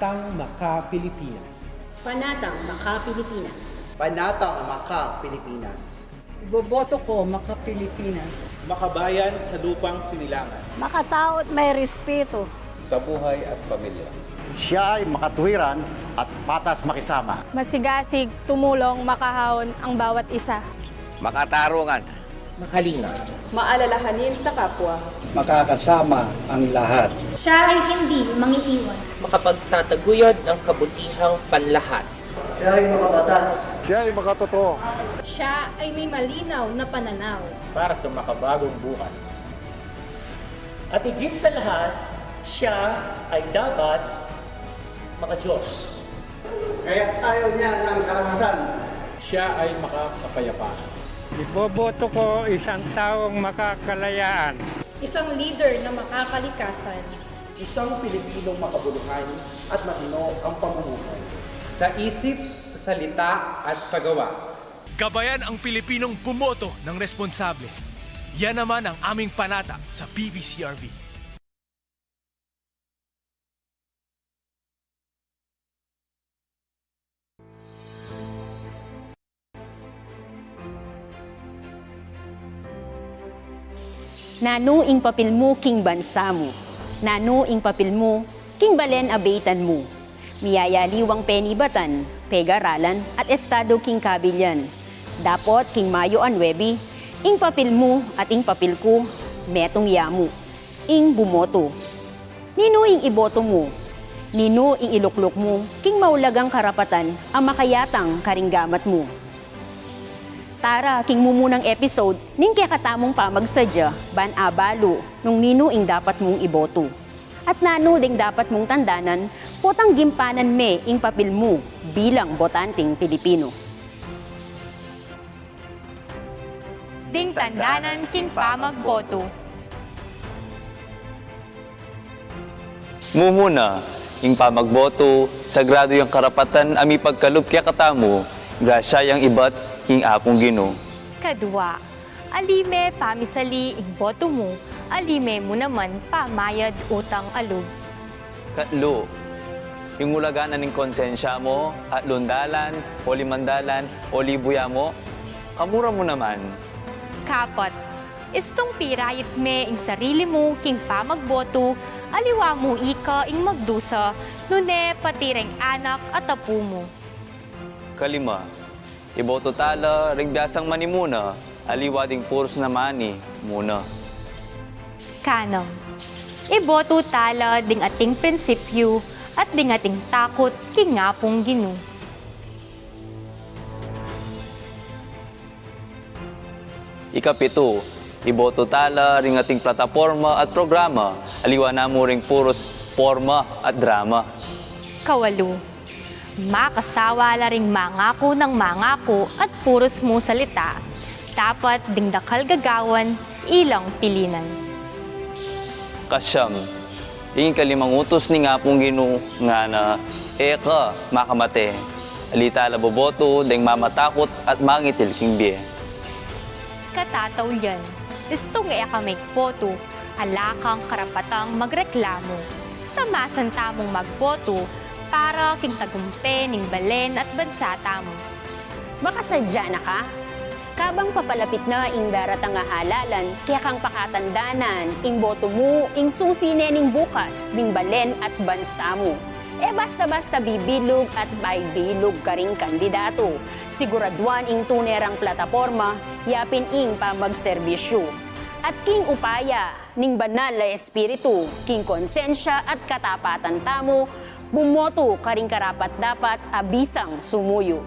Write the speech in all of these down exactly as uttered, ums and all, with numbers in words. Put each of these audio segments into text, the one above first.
Panatang Maka-Pilipinas. Panatang Maka-Pilipinas. Panatang Maka-Pilipinas. Iboboto ko, Maka-Pilipinas. Makabayan sa lupang sinilangan. Makatao't may respeto. Sa buhay at pamilya. Siya ay makatwiran at patas makisama. Masigasig, tumulong, makahaon ang bawat isa. Makatarungan. Makalinga. Maalalahanin sa kapwa. Makakasama ang lahat. Siya ay hindi mangiiwan. Makapagtataguyod ng kabutihang panlahat. Siya ay makabatas. Siya ay makatotoo. Siya ay may malinaw na pananaw. Para sa makabagong bukas. At higit sa lahat, siya ay dapat maka-Diyos. Kaya't ayaw niya ng karahasan. Siya ay makakapayapaan. Iboboto ko isang taong makakalayaan. Isang leader na makakalikasan. Isang Pilipinong makabuluhan at matino ang pamumuhay. Sa isip, sa salita at sa gawa. Gabayan ang Pilipinong bumoto ng responsable. Yan naman ang aming panata sa B B C R V. Nanu ing papil mu king bansa mu? Nanu ing papil mu king balen a beytan mu? Miyayaliwang penibatan, pegaralan at estado king kabilyan. Dapot king Mayo a nuebe, ing papil mu at ing papil ku, metung ya mu, ing bumoto. Ninu ing iboto mu? Ninu ing ilukluk mu king maulagang karapatan a makayatang karing gamat mu? Tara king mumunang episode ning kekatamung pamagsadya ban abalu nung ninu ing dapat mung iboto. At nanu ding dapat mung tandanan potang gimpanan me ing papil mu bilang botanting Pilipino. Ding tandanan king pamagboto. Mumuna, ing pamagboto, sagrado yang karapatan a mipagkalub kekatamu, grasya yang ibat king Apung Ginu. Kadua, ali me pamisali ing boto mu, ali me mu naman pamayad utang a lub. Katlu, ing ulagan na ning konsensya mu, atlung dalan, o limang dalan, o libu ya mu, kamura mu naman. Kapat, istung pirayit me ing sarili mu king pamagboto, aliwa mu ika ing magdusa, nune pati reng anak at apu mu. Kalima, iboto tala ring biasang manimuna, aliwa ding purus na mani muna. Kanam, iboto tala ding ating prinsipyu at ding ating takut king Apung Ginu. Ikapitu, iboto tala ring ating plataporma at programa, aliwa na mu ring purus porma at drama. Kawalu, makasawa la ring mangaku nang mangaku at purus mu salita, dapat ding dakal gagawan ilang pilinan. Kasyam, ing kalimang utus ning Apung Ginu ngana, e ka makamate. Ali tala boboto deng mamatakut at mangitil king bie. Katataulian, istung e ka migboto, ala kang karapatang magreklamu. Samasan tamung magboto para king tagumpe ning balen at bansa tamu. Makasadya na ka? Kabang papalapit na ing daratang a halalan, kekang pakatandanan, ing boto mu, ing susi ne ning bukas ning balen at bansa mu. E basta-basta bibilug at baibilug karing kandidato. Siguraduan ing tune rang plataporma, yapin ing pamagserbisyu. At king upaya ning banal a espiritu, king konsensya at katapatan tamu, bumoto karing karapat-dapat a bisang sumuyu.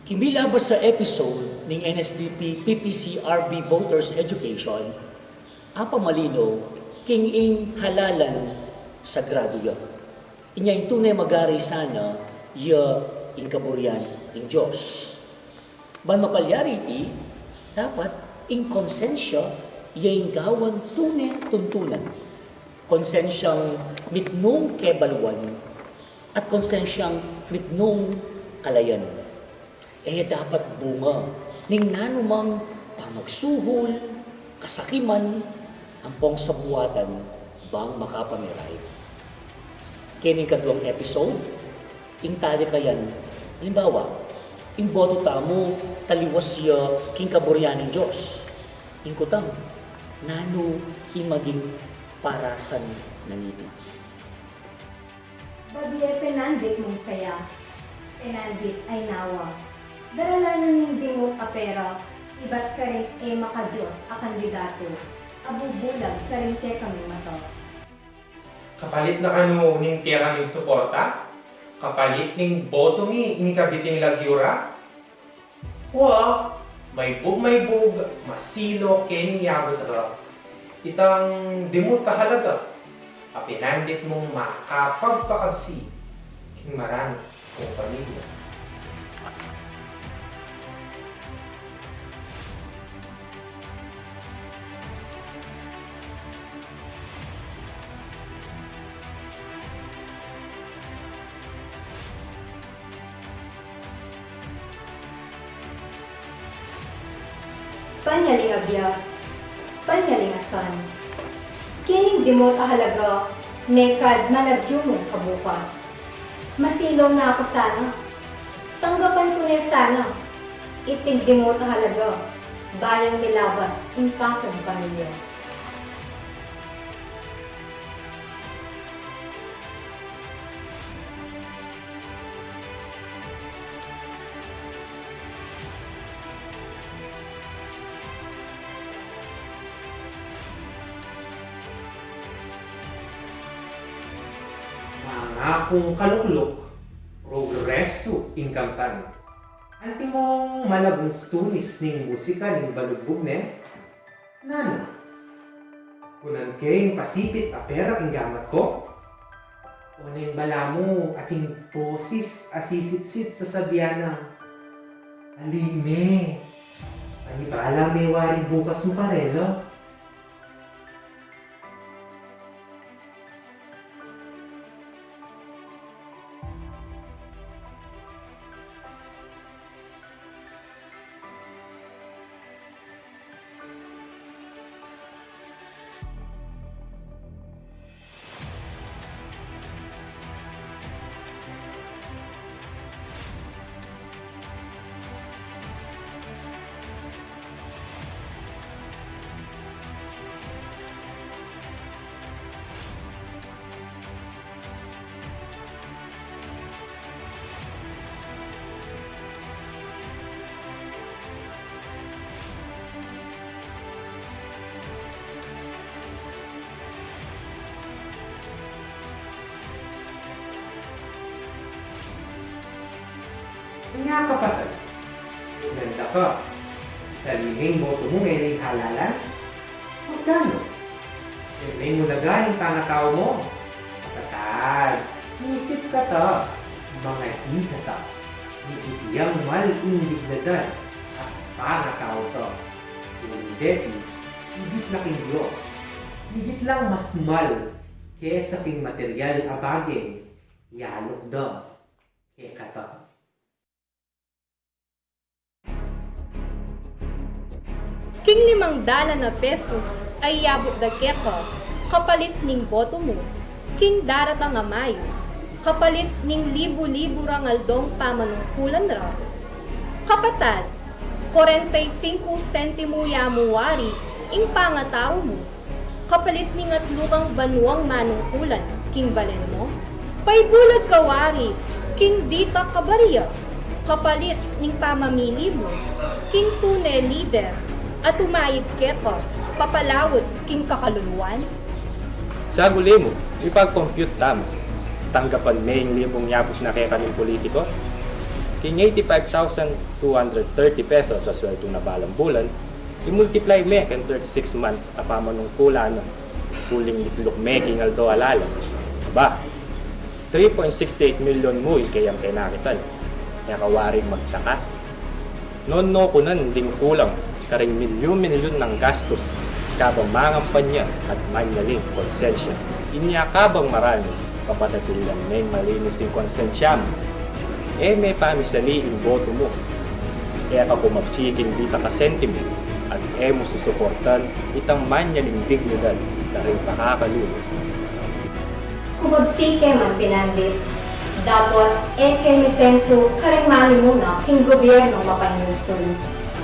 King milabas a episode ning N S D P P P C R B Voters Education, apamalinug king ing halalan sagradu ya. Inya ing tune magari sana ya ing kaburian ning Dios. Ban mapalyari iti, dapat ing konsensya ya ing gawan tune tuntunan. Konsensyang mitmung kebaluan at konsensyang mitmung kalayan. E ya dapat bunga ning nanumang pamagsuhul, kasakiman, ampong sabuatan bang makapamiray. Kening kaduang episode, ing talikayan, alimbawa, ing boto tamu taliwas ya king kaburian ning Dios. Ing kutam, nanu ing maging parasan na niti? Babie penandit mung saya, penandit ay nawa. Daralan na ning dimut a pera, ibat karing e maka-Dios a kandidato, a bubulag karing kekaming mata. Kapalit na kanu ning kekaming suporta, kapalit ning boto mi ing kabiting lagyu ra, wa, maibug-maibug, masilu kening yabut ra. Itang dimut a halaga a penandit mung makapagpakabsi king maranu kung pamilya. Panyaling abias, panyaling asan. Kening dimut a halaga, mekad malagyu mung kabukas. Masilu na ku sana. Tanggapan ku ne sana iting dimut a halaga, ban milabas ing kakung pamilya. Mangakung kalukluk, progresu ing kamtan. Antimong malagung sunis ning musika ning balugbug ne? Nanu? Kunan ke ing pasipit a pera king gamat ku? O neng balamu ating bosis a sisitsit sasabian na, "Ali me, panibala me wari bukas mu karela." Nya kapatad, ganda ka. Isali me ing boto mu ngening halalan? Magkanu? Keni mu na ga ing pangatau mu? Kapatad, misip kata, mangadi kata. Ing ityang mal ing dignidad at pangatau ta. Uling deti, igit la king Dios, igit lang mas mal kesa king material a bage, yaluk da kekata. King limang dalan a pesos a iyabut da keka kapalit ning boto mu king daratang a Mayo, kapalit ning libu-libu rang aldong pamanungkulan ra. Kapatad, kwarenta y singko sentimo ya mu wari ing pangatau mu, kapalit ning atlu kang banuang manungkulan king balen mu? Paibulag ka wari king ditak a baria, kapalit ning pamamili mu king tune lider a tumayid keka papalaut king kakaluluan? Saguli mu, ipag-compute tamu. Tanggapan me ing libung yabut na keka ning politiko? King eighty-five thousand two hundred thirty pesos a sweldu na balang bulan, i-multiply me king thirty-six months a pamanungkulan na, uling ilukluk me king aldo a lalam. Aba, three point six eight million mu ing keyang penakitan. E ka waring magtaka? Nonu ku nang ding kulang karing milyun-milyun nang gastus, kabang mangampanya at manyaling konsensya. Inya kabang marani, papatatilan meng malinis ing konsensya mu. E me pamisali ing botu mu. E ka kumabsi king ditak a sentimo, at e mu susuportan itang manyaling dignidad karing pakakalulu. Kumabsi ke man pinandit, dapot e ke misensu karing manimuna king gobyernung mapanyusul,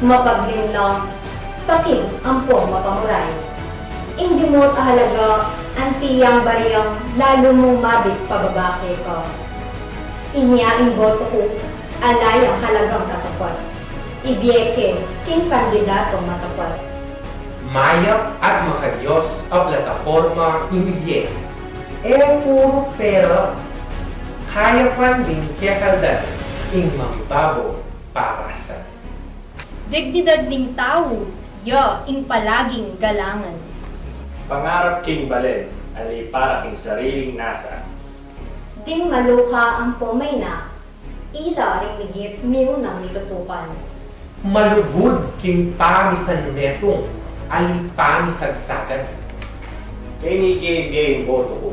mapaglinlang, sakim ampong mapamuray. Ing dimut a halaga, anti yang bariyang lalu mung mabit pababa keka. Inya ing botu ku, ala yang halagang katapat. Ibie ke king kandidatung matapat. Mayap at makadios a plataporma ing ibie. E puru pera, kayapan ding kekaldan ing mangibabo parasan. Dignidad ning tau, ya ing palaging galangan. Pangarap king balen, ali para king sariling nasa. Ding maluka ampong maina, ila ring migit miunang mitutukan. Malugud king pamisanmetung, ali pamisagsagan. Keni ke ibie ing botu ku,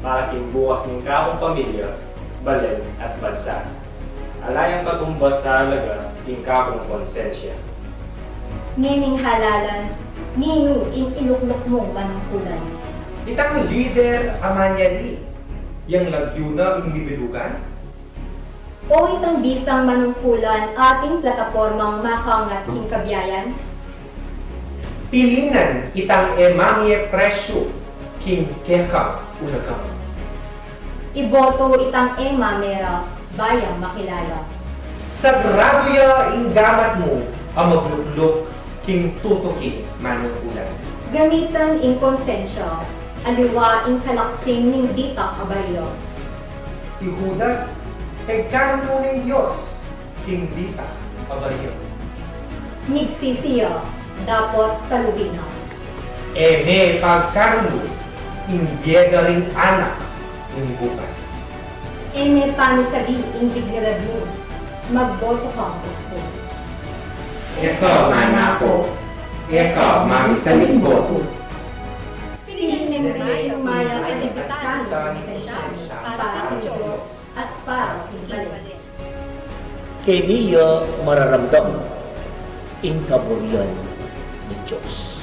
para king bukas ning kakung pamilya, balen at bansa. Ala yang katumbas a halaga ing kakung konsensya. Ngening halalan, ninu ing ilukluk mung manungkulan? Itang lider a manyali, yang lagyu na ing bibilugan? O itang bisang manungkulan ating platapormang makangat king kabiayan? Pilinan itang e mamie presyu king kekang ulagang. Ibotu itang e mamera, ba yang makilala. Sagradu ya ing gamat mu a maglukluk king tutuking manungkulan. Gamitan ing konsensya, aliwa ing kalaksing ning ditak a barya. I Judas, pegkarnu ning Dios king ditak a barya. Migsisi ya, dapot kalugi na. E me pagkarnu ing bie da ring anak ning bukas. E me pamisali ing dignidad mu, magbotu kang gustu. E ka manako, e ka mamisaling botu. Piliin meng mayap a dignidad ning konsensya para king Dios at para king balen. Keni ya mararamdam ing kaburian ning Dios.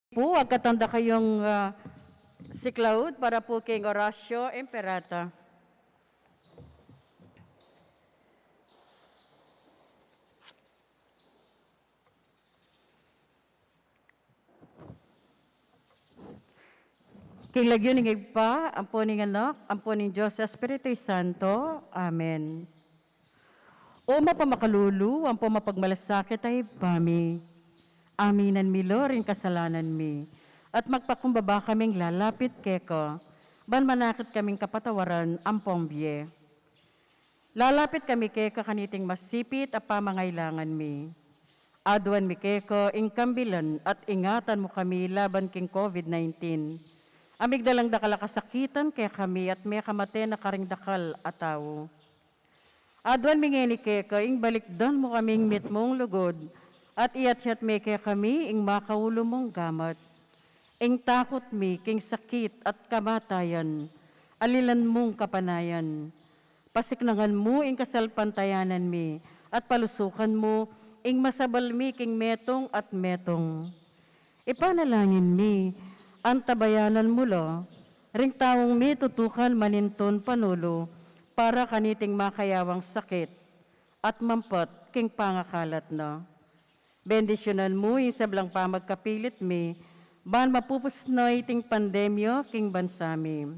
Pu, agkatan da kayung, ah, siklaud para pu king Oratio Imperata. King lagyu ning Ibpa, ampo ning Anak, ampo ning Dios Espiritu Santo. Amen. O mapamakalulu, ampo mapagmalasakit a Ibpa mi, aminan mi la ring kasalanan mi, At magpakumbaba kaming lalapit keka, ban manakit kaming kapatawaran ampong bie. Lalapit kami keka kaniting masipit a pamangailangan mi. Aduan mi keka ing kambilan at ingatan mu kami laban king COVID nineteen. A migdalang dakal a kasakitan kekami at mekamate na karing dakal a tau. Aduan mi ngeni keka ing balikdan mu kaming mitmung lugud, at iyatyat me kekami ing makaulu mung gamat. Ing takut mi king sakit at kamatayan, alilan mung kapanayan. Pasiknangan mu ing kasalpantayanan mi, at palusukan mu ing masabal mi king metung at metung. Ipanalangin mi, antabayanan mu la ring taung mitutukan manintun panulu para kaniting makayawang sakit at mampat king pangakalat na. Bendisyunan mu ing sablang pamagkapilit mi, ban mapupus na iting pandemya king bansa mi.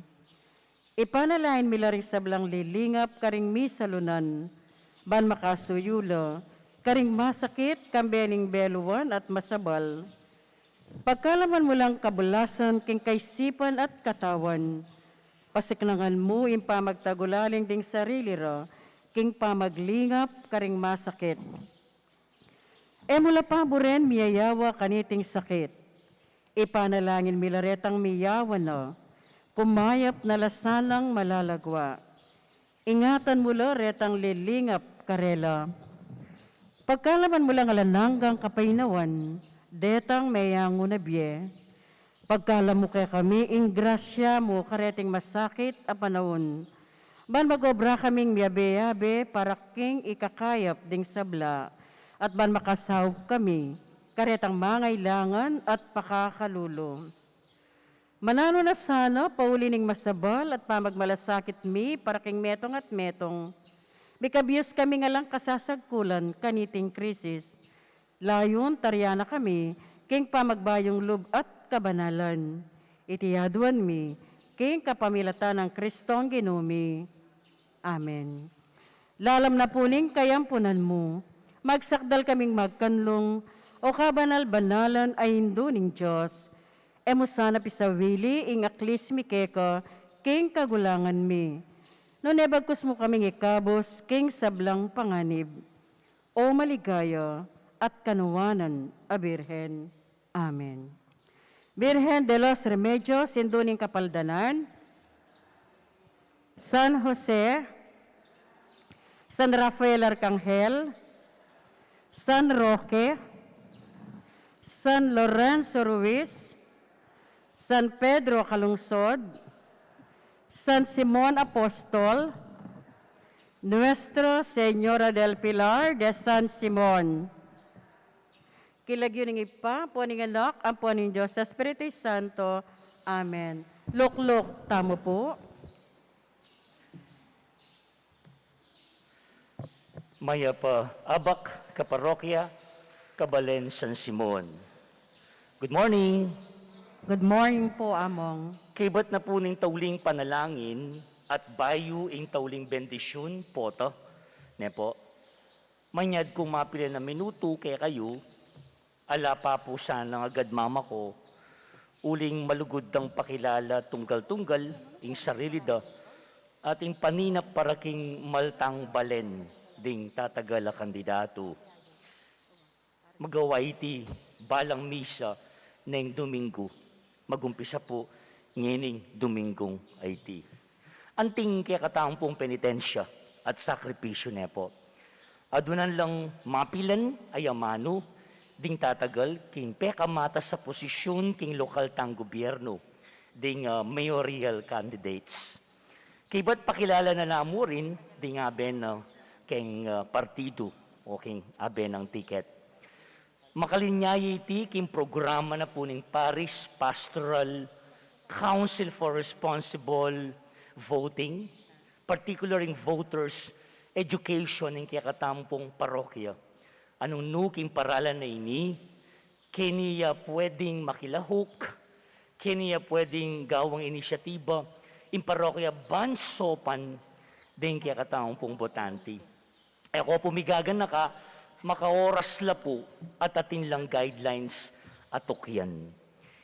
Ipanalangin mi la ring sablang lilingap karing misalunan, ban makasuyu la karing masakit, kambe ning beluan at masabal. Pagkalaman mu lang kabulasan king kaisipan at katawan, pasiknangan mu ing pamagtagulaling ding sarili ra king pamaglingap karing masakit. E mu la paburen miyayawa kaniting sakit. Ipanalangin mi la retang miyawa na, kumayap na la sanang malalagwa. Ingatan mu la retang lilingap karela. Pagkalaman mu lang alang anggang kapaynawan detang meyangu na bie. Pagkalam mu kekami ing grasya mu kareting masakit a panaun, ban mag-obra kaming miyabe-yabe para king ikakayap ding sabla, at ban makasaup kami karetang mangailangan at pakakalulu. Mananu na sana pauli ning masabal at pamagmalasakit mi para king metung at metung. Mikabius kaming alang kasasagkulan kaniting krisis. Layun tarian na kami king pamagbayung lub at kabanalan. Iti aduan mi king kapamilatan nang Kristong Ginu mi. Amen. Lalam na pu ning kayampunan mu, magsakdal kaming magkanlung, O kabanal-banalan a Indu ning Dios, e mu sana pisawili ing aklis mi keka king kagulangan mi, nune bagkus mu kaming ikabus king sablang panganib. O maligaya at kanuanan a Birhen. Amen. Birhen de los Remedios, Indu ning Kapaldanan, San Jose, San Rafael Arcangel, San Roque, San Lorenzo Ruiz, San Pedro Calungsod, San Simon Apostol, Nuestra Señora del Pilar de San Simon. King lagyu ning Ibpa, ampo ning Anak, ampo ning Dios Espiritu Santo. Amen. Lukluk tamu pu. Mayap a abak, kaparokya, kabalen San Simon. Good morning. Good morning po, Among. Kaybat na pu ning tauling panalangin at bayu ing tauling bendisyun, pota, ne po. Manyad kung mapilan a minutu kekayu, ala pa pu sanang agad mamako, uling malugud dang pakilala tunggal-tunggal ing sarili da, at ing paninap para king maltang balen ding tatagal a kandidatu. Magawa iti balang misa neng Domingo. Magumpisa pu ngening Domingong iti. Anting kekatamung penitensya at sakripisyu ne po. Adunan lang mapilan a amanu ding tatagal king pekamatas a posisyun king lokal tang gobyernu, ding, ah, mayoral candidates. Kaybat pakilala na la mu rin ding abe na keng, ah, partidu o keng abe nang tiket. Makalinya ya iti king programa na pu ning Parish Pastoral Council for Responsible Voting, particular ing voters education ning kekatamung parokya. Anung nu king paralan a ini, keni ya pweding makilahuk, keni ya pweding gawang inisyatiba ing parokya ban saupan ding kekatamung botanti. E ko pu migaganaka, makaoras la pu at atin lang guidelines a tukyan.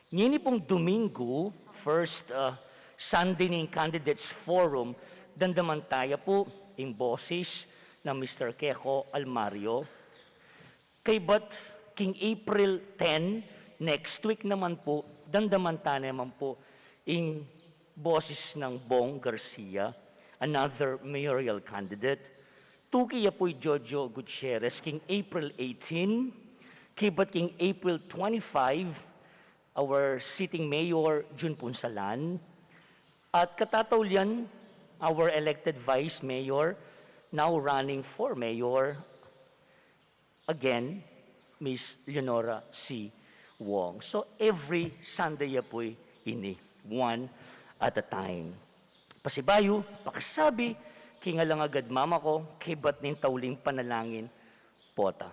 Ngeni pung Domingo, first, uh, Sunday ning Candidates Forum, damdaman taya pu ing boses nang Mister Keko Almario. Kaybat king April ten, next week naman pu, damdaman ta naman pu ing boses nang Bong Garcia, another mayoral candidate. Tuki ya pu i Jojo Gutierrez king April eighteen, kaybat king April twenty-five, our sitting mayor, Jun Punsalan. At katataulian, our elected vice mayor, now running for mayor again, Miss Leonora C. Wong. So, every Sunday ya pu ini, one at a time. Pasibayu, pakasabi king alang agad mama ku, kaybat ning tauling panalangin, pota.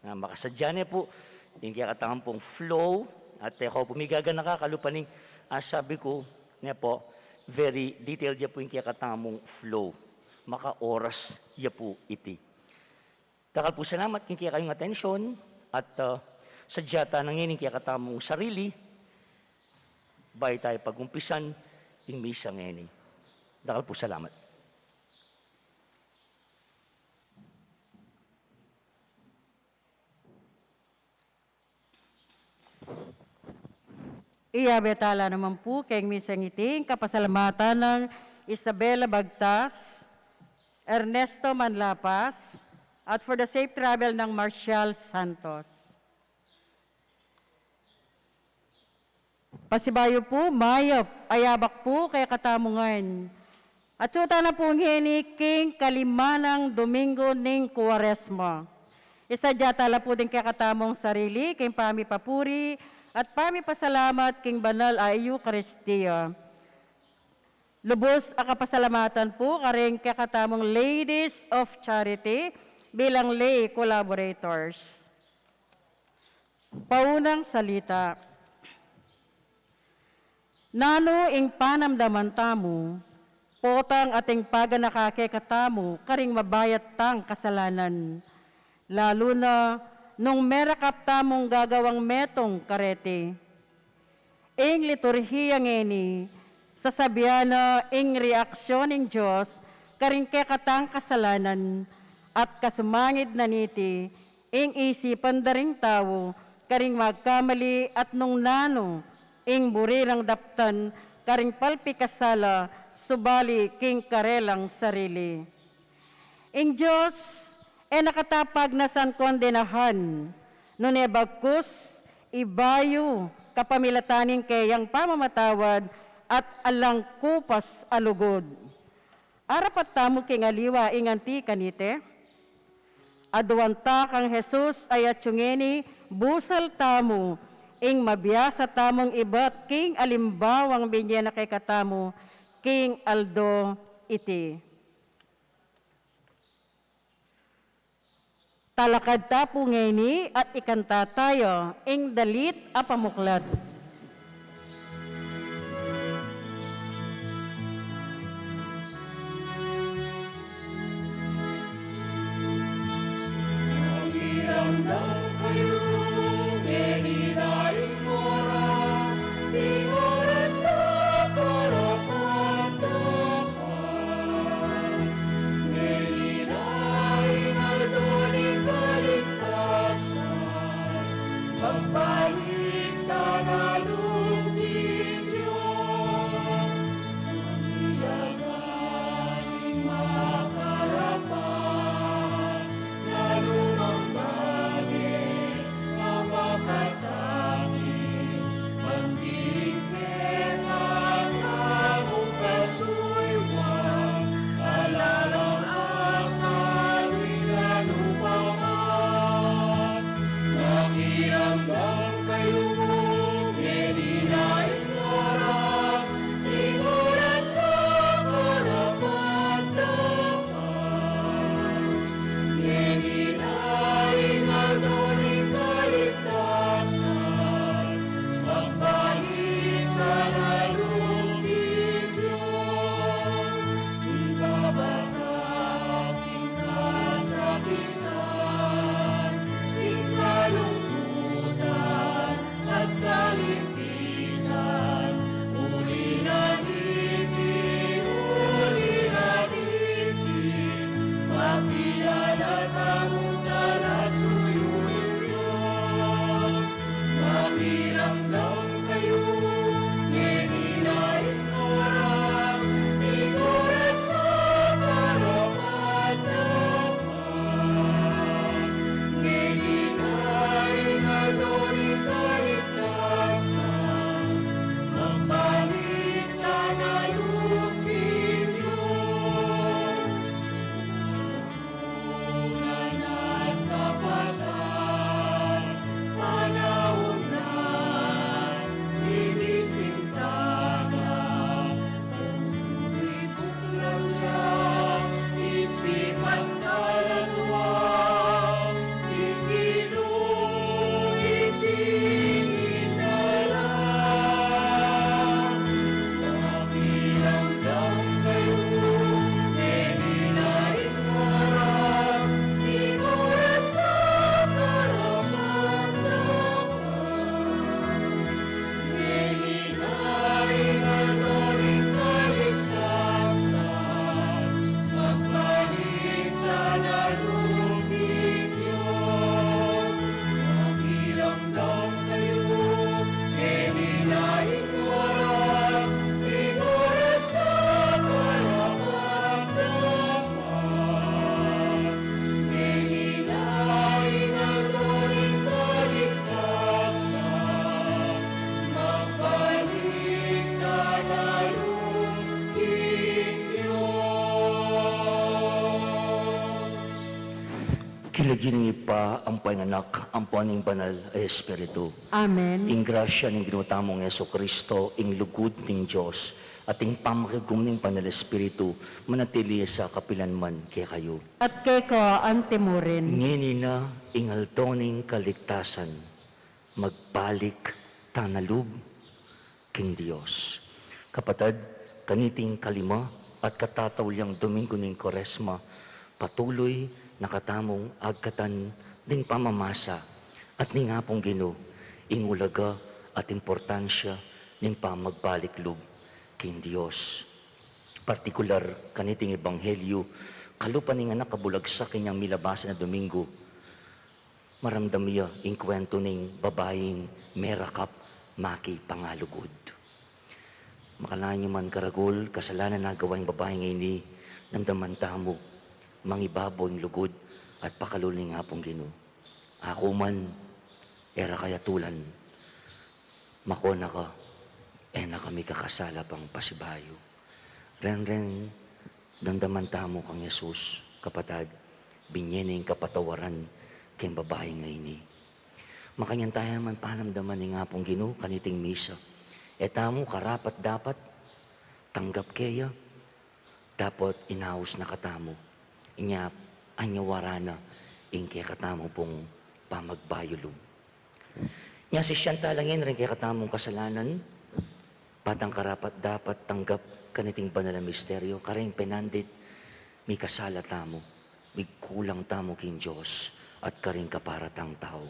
Ah, makasadya ne pu ing kekatamung flow, at e ku pu migaganaka kalupa ning, ah, sabi ku ne pu, very detailed ya pu ing kekatamung flow. Makaoras ya pu iti. Dakal pu salamat king kekayung atensyon at, ah, sadya ta na ngeni ing kekatamung sarili, bayu taya pagumpisan ing misa ngeni. Dakal pu salamat. Iyabe tala naman pu keng misang iti ing kapasalamatan nang Isabela Bagtas, Ernesto Manlapas, at for the safe travel nang Marcial Santos. Pasibayu pu, mayap a yabak pu kekatamu ngan. Atsu tana pu ngeni king kalima nang Domingo ning Kuaresma. Isadya tala pu ding kekatamung sarili king pamipapuri at pamipasalamat king banal a Eukaristia. Lubus a kapasalamatan pu karing kekatamung Ladies of Charity bilang lay collaborators. Paunang salita. Nanu ing panamdaman tamu, potang ating paganaka kekatamu karing mabayat tang kasalanan, lalu na nung merakap tamung gagawang metung kareti? Ing liturhiya ngeni, sasabian na ing reaksyon ning Dios karing kekatang kasalanan, at kasumangid na niti, ing isipan da ring tau karing magkamali at nung nanu ing buri rang daptan karing palpikasala subali king karelang sarili. Ing Dios e na kata pagnasan kondenahan, nune bagkus ibayu kapamilatan ning keyang pamamatawad at alang kupas a lugud. Arapat tamu king aliwa ing anti kaniti. Aduan ta kang Jesus a atyu ngeni, busal tamu ing mabiasa tamung ibat king alimbawang binye na kekatamu king aldo iti. Talakad ta pu ngeni at ikanta tayu ing dalit a pamuklat. Makiramdam kayu, ngeni na ing oras, ing oras a karapat-dapat. Ngeni na ing aldo ning kaligtasan, magbalik tana King Ibpa, ampo ning Anak, ampo ning Banal a Espiritu. Amen. Ing grasya ning Ginu tamung Jesucristo, ing lugud ning Dios, at ing pamakigum ning Banal a Espiritu, manatili sa kapilan man kekayu. At keka antimurin. Ngeni na ing aldo ning kaligtasan, magbalik tana lub king Dios. Kapatad, kaniting kalima at katatauliang Domingo ning Kuaresma, patuloy na katamung agkatan ding pamamasa at ning Apung Ginu, ing ulaga at importansya ning pamagbalik lub king Dios. Partikular, kaniting ebanghelyu, kalupa ning anak a bulagsak inyang milabasan a Domingo, maramdam ya ing kwentu ning babaing merakap makipangalugud. Makanyan man karagul kasalanan a gawa ning babaing ini, damdaman tamu, mangibabo ing lugud at pakalulu ning Apung Ginu. Aku man, e ra kayatulan, makona ka, e na ka mikakasala pang pasibayu. Renren, damdaman tamu kang Jesus, kapatad, binye ne ing kapatawaran keng babaing ini. Makanyan taya naman panamdaman ning Apung Ginu kaniting misa. E tamu karapat-dapat tanggap keya, dapot inaus na katamu. Inya, anyawara na ing kekatamu pung pamagbayu lub. Nya sisian tala ngeni ring kekatamung kasalanan, patang karapat-dapat tanggap kaniting banal a misteryo, karing penandit mikasala tamu, migkulang tamu king Dios at karing kapara tang tau.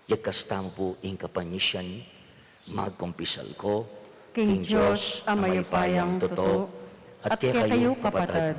Yagkas tamu pu ing kapanisian, magkumpisal ku king Dios a mayupayang tutu, at kekayu, kapatad,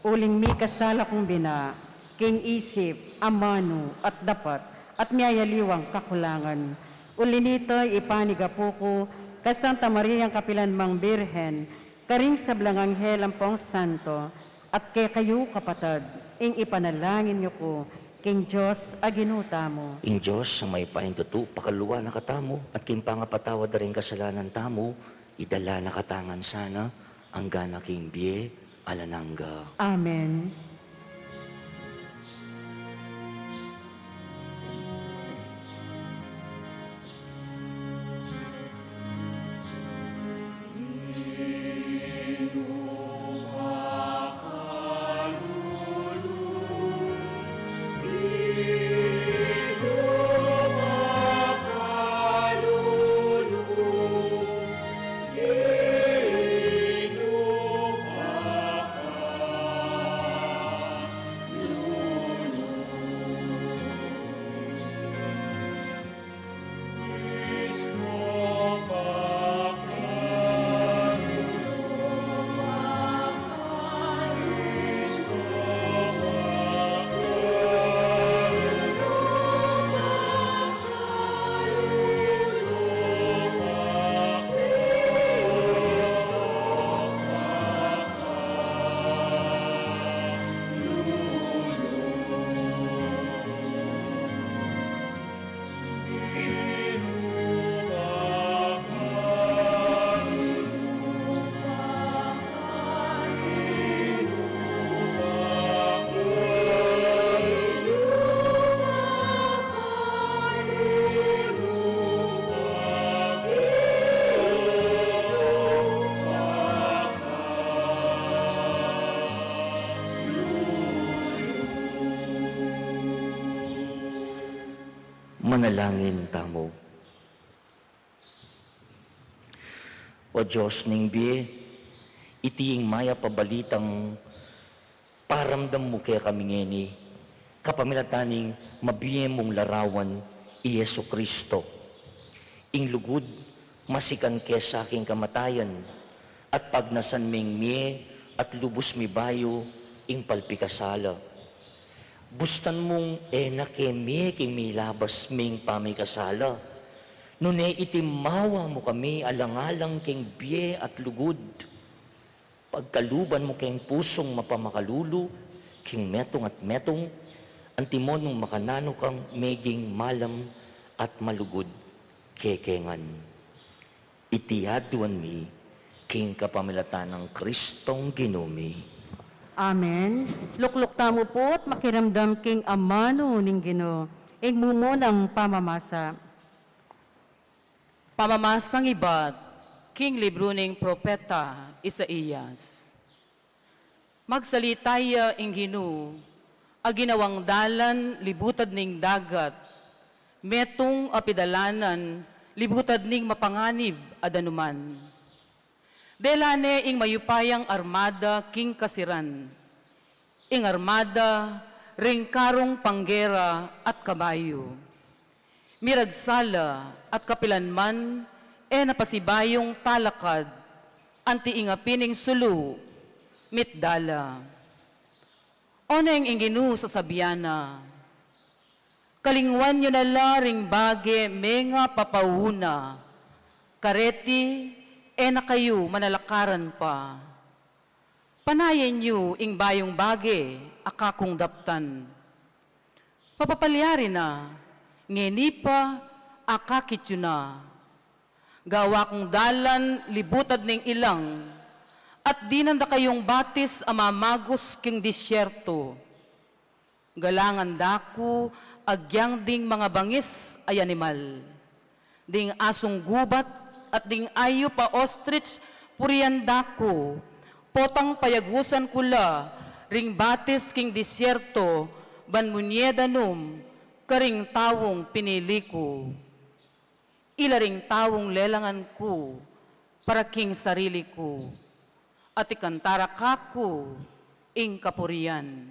uling mikasala kung bina, king isip, amanu, at dapat, at miyayaliwang kakulangan. Uli nita, ipanigapu ku ka Santa Mariang kapilan mang Birhen, karing sablang anghel ampong santo, at kekayu, kapatad, ing ipanalangin yu ku king Dios a Ginu tamu. Ing Dios a mayupayang tutu, pakalulu na katamu, at king pangapatawad da ring kasalanan tamu, idala na katamu ngan sana angga na king bie alang angga. Amen. Manalangin tamu. O Dios ning bie, iti ing mayap a balitang paramdam mu kekami ngeni, kapamilatan ning mabie mung larawan, i Jesucristo. Ing lugud masikan ke sa king kamatayan, at pagnasan ming mie at lubus mibayu ing palpikasala. Bustan mung e na ke mie king milabas ming pamikasala, nune iti mawa mu kami alang-alang king bie at lugud. Pagkaluban mu keng pusung mapamakalulu king metung at metung, antimo nung makananu kang meging malam at malugud keke ngan. Iti aduan mi king kapamilatan nang Kristong Ginu mi. Amen. Lukluk tamu pu't makiramdam king amanu ning Ginu. Ing mumunang pamamasa. Pamamasang ibat king libru ning propeta Isaias. Magsalita ya ing Ginu, a ginawang dalan libutad ning dagat, metung a pidalanan libutad ning mapanganib a danuman. Dela ne ing mayupayang armada king kasiran, ing armada ring karung panggera at kabayu. Miragsa la at kapilan man e na pasibayung talakad, anti ing api ning sulu mitda la. Oneng ing Ginu sasabian na, kalingwan yu na la ring bage menga papauna, kareti e na kayu manalakaran pa. Panayan yu ing bayung bage a kakung daptan. Mapapalyari na, ngeni pa akakit yu na. Gawa kung dalan libutad ning ilang, at dinan da kayung batis a mamagus king disyerto. Galangan da ku agyang ding mangabangis a animal. Ding asung gubat at ding ayup a ostrich purian da ku, potang payagusan ku la ring batis king disyerto, ban munye danum karing taung pinili ku. Ila ring taung lelangan ku para king sarili ku, at ikanta ra kaku ing kapurian.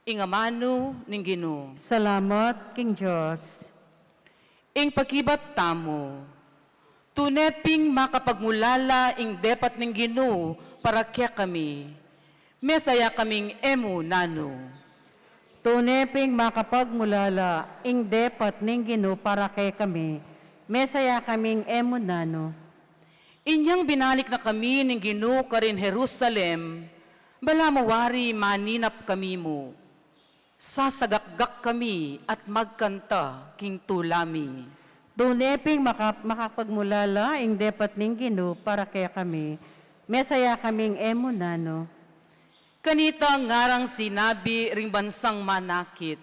Ing amanu ning Ginu. Salamat king Dios. Ing pakibat tamu. Tune ping makapagmulala ing depat ning Ginu para kekami. Mesaya kaming e mu nanu. Tune ping makapagmulala ing depat ning Ginu para kekami. Mesaya kaming e mu nanu. Inyang binalik na kami ning Ginu karin Jerusalem, balamu wari maninap kami mu. Sasagakgak kami at magkanta king tula mi. Tune ping maka-, makapagmulala ing depat ning Ginu para kekami. Mesaya kaming e mu nanu. Kanita ngarang sinabi ring bansang manakit,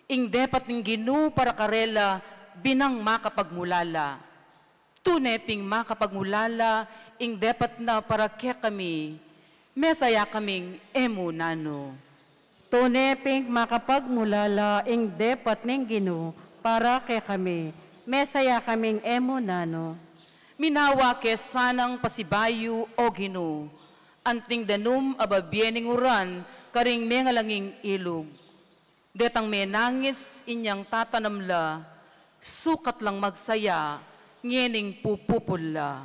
ing depat ning Ginu para karela binang makapagmulala. Tune ping makapagmulala ing depat na para kekami, mesaya kaming e mu nanu. Tune ping makapagmulala ing depat ning Ginu para kekami, mesaya kaming e mu nanu. Minawa ke sanang pasibayu, O Ginu, anting danum a babie ning uran karing mengalanging ilug. Detang menangis inyang tatanam la, sukat lang magsaya, ngening pupupul la.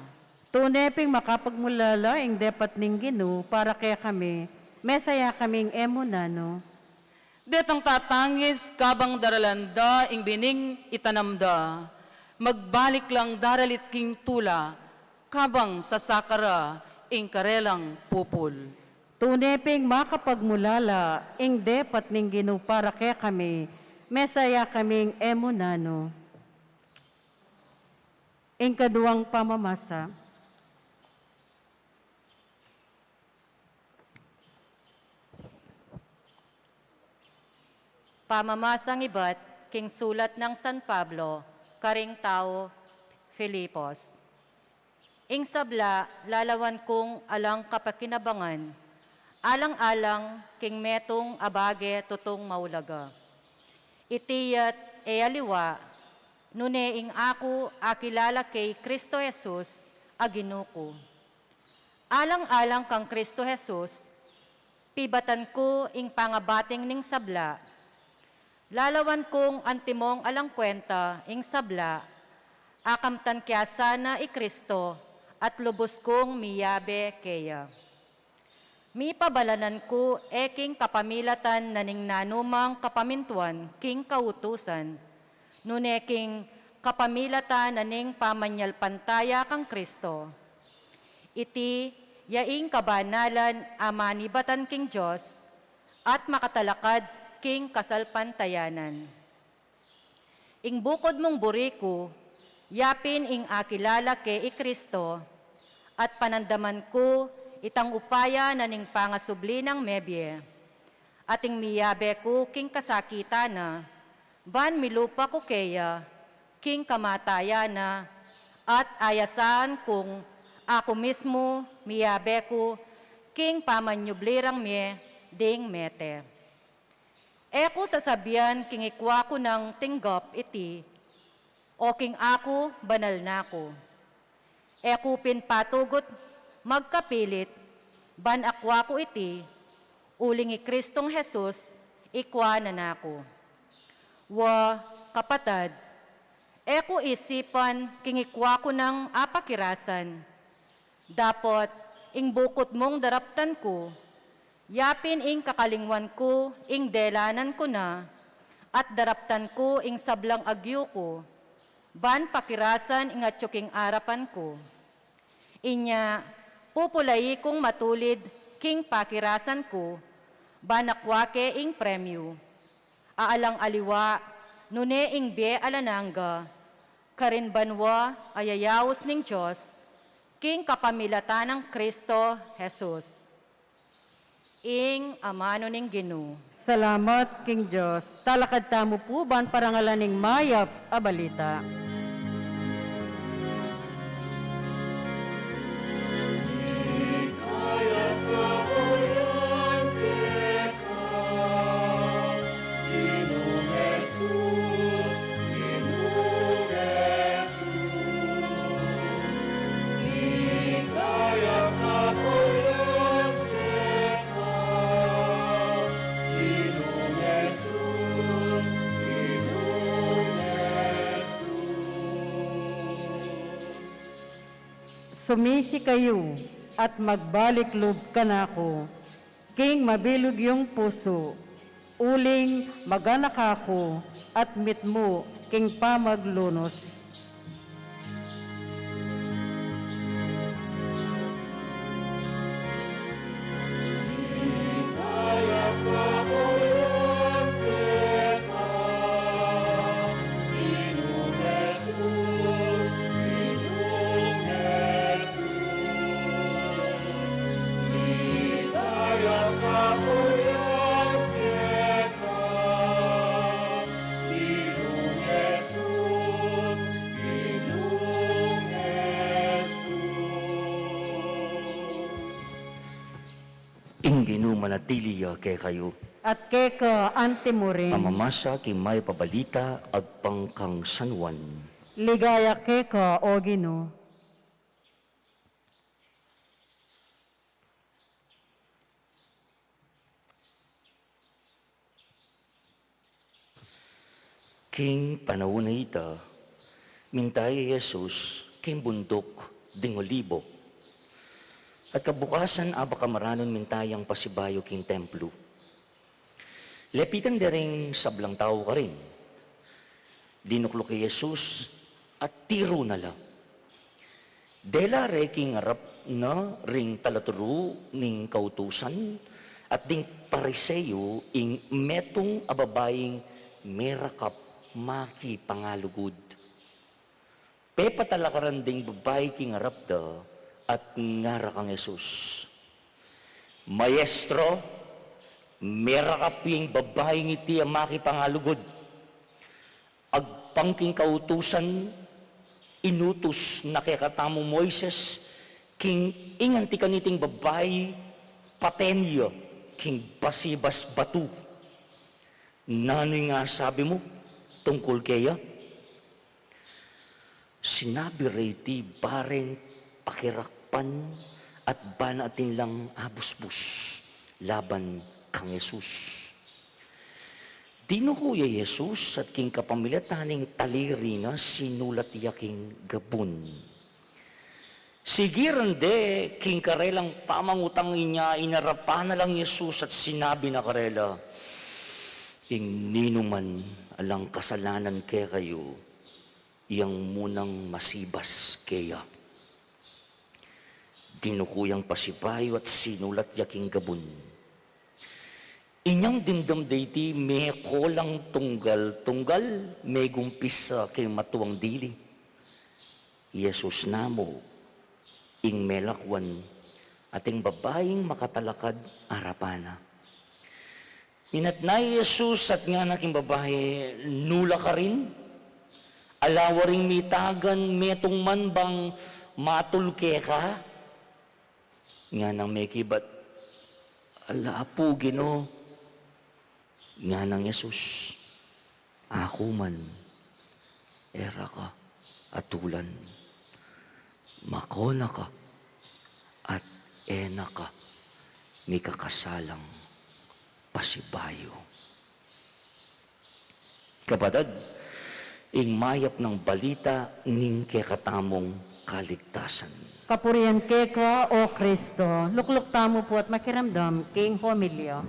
Tune ping makapagmulala ing depat ning Ginu para kekami, mesaya kaming e mu nanu. Detang tatangis kabang daralan da ing bining itanam da, magbalik lang daralit king tula, kabang sasaka ra ing karelang pupul. Tune ping makapagmulala ing depat ning Ginu para kekami, mesaya kaming e mu nanu. Ing kaduang pamamasa. Pamamasang ibat king sulat nang San Pablo karing tau Filipos. Ing sabla lalawan kung alang kapakinabangan, alang-alang king metung a bage tutung maulaga. Iti ya't e aliwa, nune ing aku akilala kay Cristo Jesus a Ginu ku. Alang-alang kang Cristo Jesus, pibatan ku ing pangabating ning sabla. Lalawan kung antimong alang kwenta ing sabla, akamtan kya sana i Cristo at lubus kung miyabe keya. Mipabalanan ku e king kapamilatan na ning nanumang kapamintuan king kautusan, nune king kapamilatan na ning pamanyalpantaya kang Cristo. Iti ya ing kabanalan a manibatan king Dios at makatalakad king kasalpantayanan. Ing bukud mung buri ku, yapin ing akilala ke i Cristo, at panandaman ku Itang upaya na ning pangasubli nang mebie. Ating miyabe ku king kasakitan na, ban milupa ku keya king kamatayan na, at ayasaan kung aku mismu miyabe ku king pamanyubli rang mie ding mete. E ku sasabian king ikwa ku nang tinggap iti, o king aku banal na ku. E ku pin patugut magkapilit, ban akwa ku iti, uling i Kristong Jesus ikwa na naku. Wa, kapatad, e ku isipan king ikwa ku nang apakirasan. Dapot ing bukut mung daraptan ku, yapin ing kakalingwan ku ing delanan ku na, at daraptan ku ing sablang agyu ku, ban pakirasan ing atyu king arapan ku. Inya, pupulai kung matulid king pakirasan ku, ban akwa ke ing premyu a alang aliwa, nune ing bie alang angga, karin banua a yayaus ning Dios, king kapamilatan nang Kristo Jesus. Ing amanu ning Ginu. Salamat king Dios. Talakad tamu pu ban parangalan ing mayap a balita. Sumisi kayu at magbalik lub kanaku king mabilug yung pusu, uling maganak aku at mitmu king pamaglunus. Ing Ginu manatili ya kekayu. At keka anti mu rin. Pamamasa king mayap a balita agpang kang San Juan. Ligaya keka, O Ginu. King panaun a ita, minta ya i Jesus king bunduk ding Olibo. At kabukasan, abak a maranun, minta yang pasibayu king templu. Lepitan de ring sablang tau karin. Dinukluk i Jesus at tiru na la. Dela re king arap na ring talaturu ning kautusan at ding Pariseo ing metung a babaing merakap makipangalugud. Pepatalakaran ding babai king arap da at ngara kang Jesus, "Maestro, merakap ing babaing iti a makipangalugud. Agpang king kautusan, inutus na kekatamu Moises, king ing anti kaniting babai, paten ya king basibas batu. Nanu ing asabi mu tungkul keya?" Sinabi re iti bareng pakirakpan at bana atin lang abusbus laban kang Jesus. Dinuku ya i Jesus at king kapamilatan ning taliri na sinulat ya king gabun. Sigiran de king karelang pamangutang, inya inarapan na lang i Jesus at sinabi na karela, "Ing ninuman alang kasalanan kekayu, yang munang masibas keya." Dinuku yang pasibayu at sinulat ya king gabun. Inyang dimdam de iti, meko lang tunggal-tunggal, megumpisa king matuang dili. I Jesus namu ing melakwan Ating babaing makatalakad arapan na. Minatna i Jesus at ngana king babai, "Nu la karin? Ala waring mitagan metung man bang matul keka?" Nganang mekibat, "Ala pu, Ginu." Nganang Jesus, "Aku man, e ra ka atulan. Makona ka at e na ka mikakasalang pasibayu." Kapatad, ing mayap nang balita ning kekatamung kaligtasan. Kapurian keka, O Kristo. Lukluk tamu pu at makiramdam king homilya.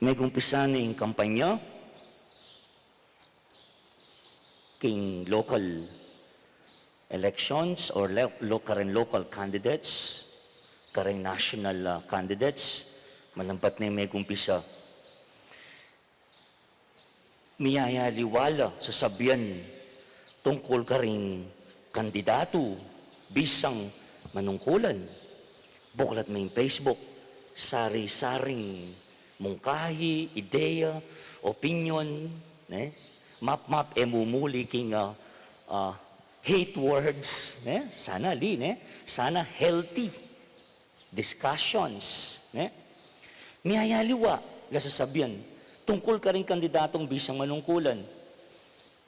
Megumpisa ne ing kampanya king local elections or lo-, lo-, kareng local candidates, kareng national, ah, candidates, malambat ne megumpisa. Miyayaliwa la sasabian tungkul karing kandidatu bisang manungkulan. Buklat me ing Facebook, sari-saring mungkahi, ideya, opinyon, ne? Mapmap e mumuli king, ah, ah, hate words, ne? Sana ali, ne? Sana healthy discussions, ne? Miyayaliwa la sasabian tungkul karing kandidatung bisang manungkulan.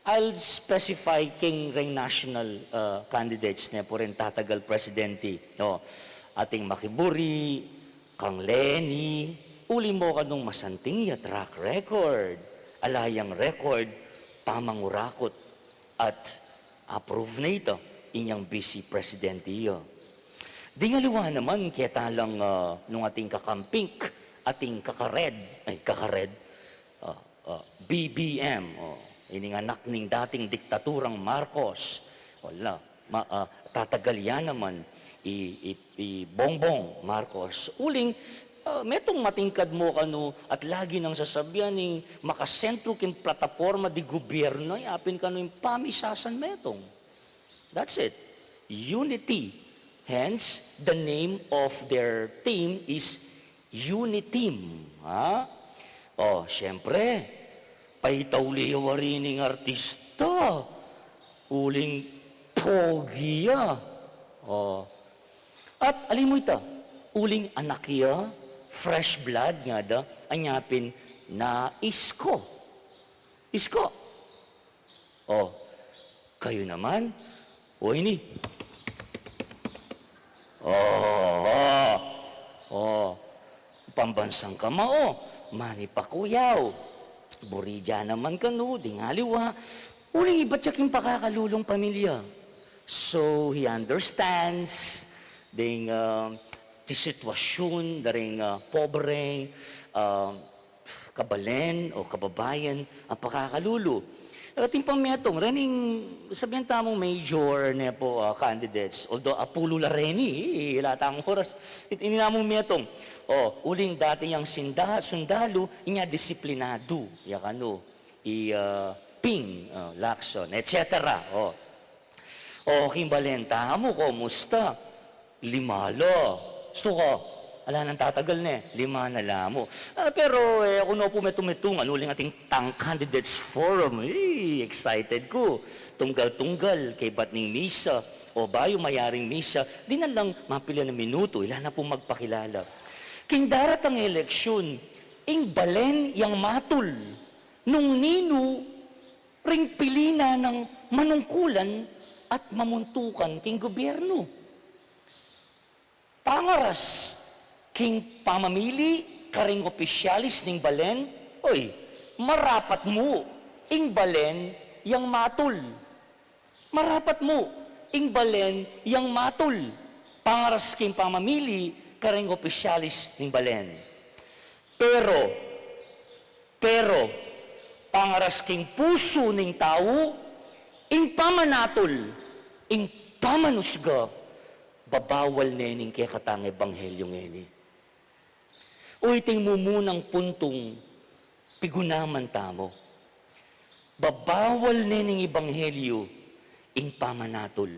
I'll specify king reng national, uh, candidates, ne, pu reng tatagal presidenti. O, ating makiburi kang Leni, uli mo kanung masanting ya track record, ala yang record pamangurakut at approve na ita inyang vice presidenti ya. Ding aliwa naman keta lang, ah, nung ating kakampink, ating kakared, ay, kakared, ah, ah, B B M, o, ining anak ning dating diktaturang Marcos. Wala, ma-, ah, tatagal ya naman i, i, i Bongbong Marcos. Uling, ah, metung matingkad mu kanu at lagi nang sasabian ing makasentru king plataporma di gubyernu, yapin kanu ing pamisasan metung. That's it. Unity. Hence, the name of their team is Uniteam. Ha? O, siyempre, paitauli ya wari ning artista. Uling pogi ya. O. At ali mu ita, uling anak ya, fresh blood ngada, anya pin na Isko. Isko. O, kayu naman, o ini. O, o, o, pambansang kamao, Manny Pacquiao. Buri ya naman kanu, ding aliwa. Uling ibat ya king pakakalulung pamilya. So, he understands ding, ah, ti sitwasyun da ring, ah, pobreng, ah, kabalen o kababayan a pakakalulu. Atin pang metung, rening sabian tamung major ne pu, ah, candidates, although apulu la reni, eh, ila tang oras, it-, ini namung metung. O, uling dati yang sinda-, sundalu, inya disiplinadu, ya kanu, i, ah, Ping, ah, Lacson, et cetera. O. O, king balen tamu, kumusta? Lima la. Gustu ko, ala nang tatagal ne, lima na la mu. Ah, pero, e, aku no pu metung-metung, uling atin tang candidates forum. Ey, excited ku. Tunggal-tunggal, kaybat ning misa. O bayu mayaring misa, dinan lang mapilan a minutu, ila na pu magpakilala. King daratang a eleksyon, ing balen yang matul, nung ninu ring pili na nang manungkulan at mamuntukan king gubyernu. Pangaras king pamamili karing opisyalis ning balen, oy, marapat mu ing balen yang matul. Marapat mu ing balen yang matul. Pangaras king pamamili karing opisyalis ning balen. Pero, pero, pangaras king pusu ning tau, ing pamanatul, ing pamanusga, babawal ne ning kekatang ebanghelyu ngeni. O, iting mumunang puntung pigunaman tamu. Babawal ne ning ebanghelyu ing pamanatul.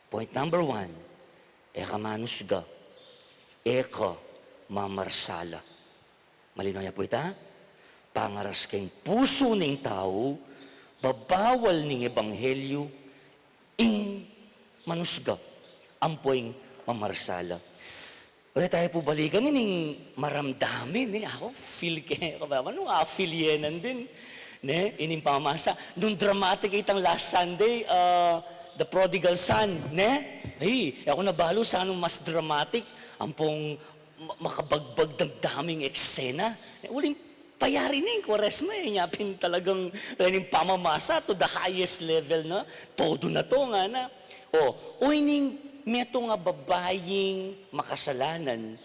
Point number one, e ka manusga, e ka mamarsala. Malinaw ya pu ita? Pangaras king pusu ning tau, babawal ning ebanghelyu ing manusga, ampo ing mamarsala. Ulit tamu pu balikan ining maramdamin, e. Aku, feel ke, aku ba, nung a-feel ye na din, ne? Ining pamamasa. Nung dramatic itang last Sunday, ah, The Prodigal Son, ne? Ay, e ku na balu sanang mas dramatic, ampong ma-, makabagbag damdaming eksena. E, uling payari na ing Kuaresma, e, nya pin talagang, e, ning pamamasa to the highest level na, todo na to, ngana. O, o ining metung a babaing makasalanan,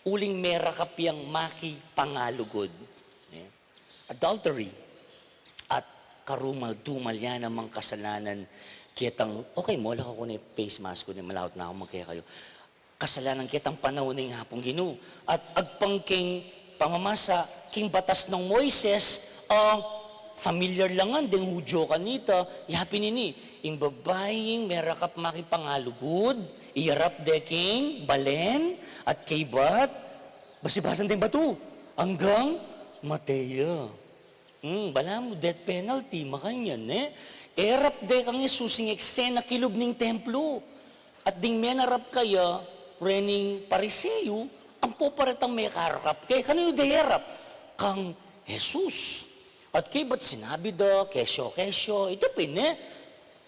uling merakap yang makipangalugud. E, adultery. At karumal-dumal ya namang kasalanan ketang, okay, mola ka ku ne face mask ku ne, malaut na aku mang kekayu. Kasalanan ketang panaun ning Apung Ginu. At agpang king pamamasa king batas nang Moises, a, familiar la ngan deng Hudyo kanita, ya pin ini, ing babaing merakap makipangalugud, iyarap de king balen, at kaybat, basibasan deng batu, anggang mate ya. Hmm, balamu death penalty, makanyan, e. Erap de kang Jesus ing eksena kilub ning templo. At ding menarap kaya, rening Pariseo, ampo pa retang mekarakap ke. Kanu yu de erap? Kang Jesus. At kaybat sinabi da, kesyo, kesyo, ita pin, e.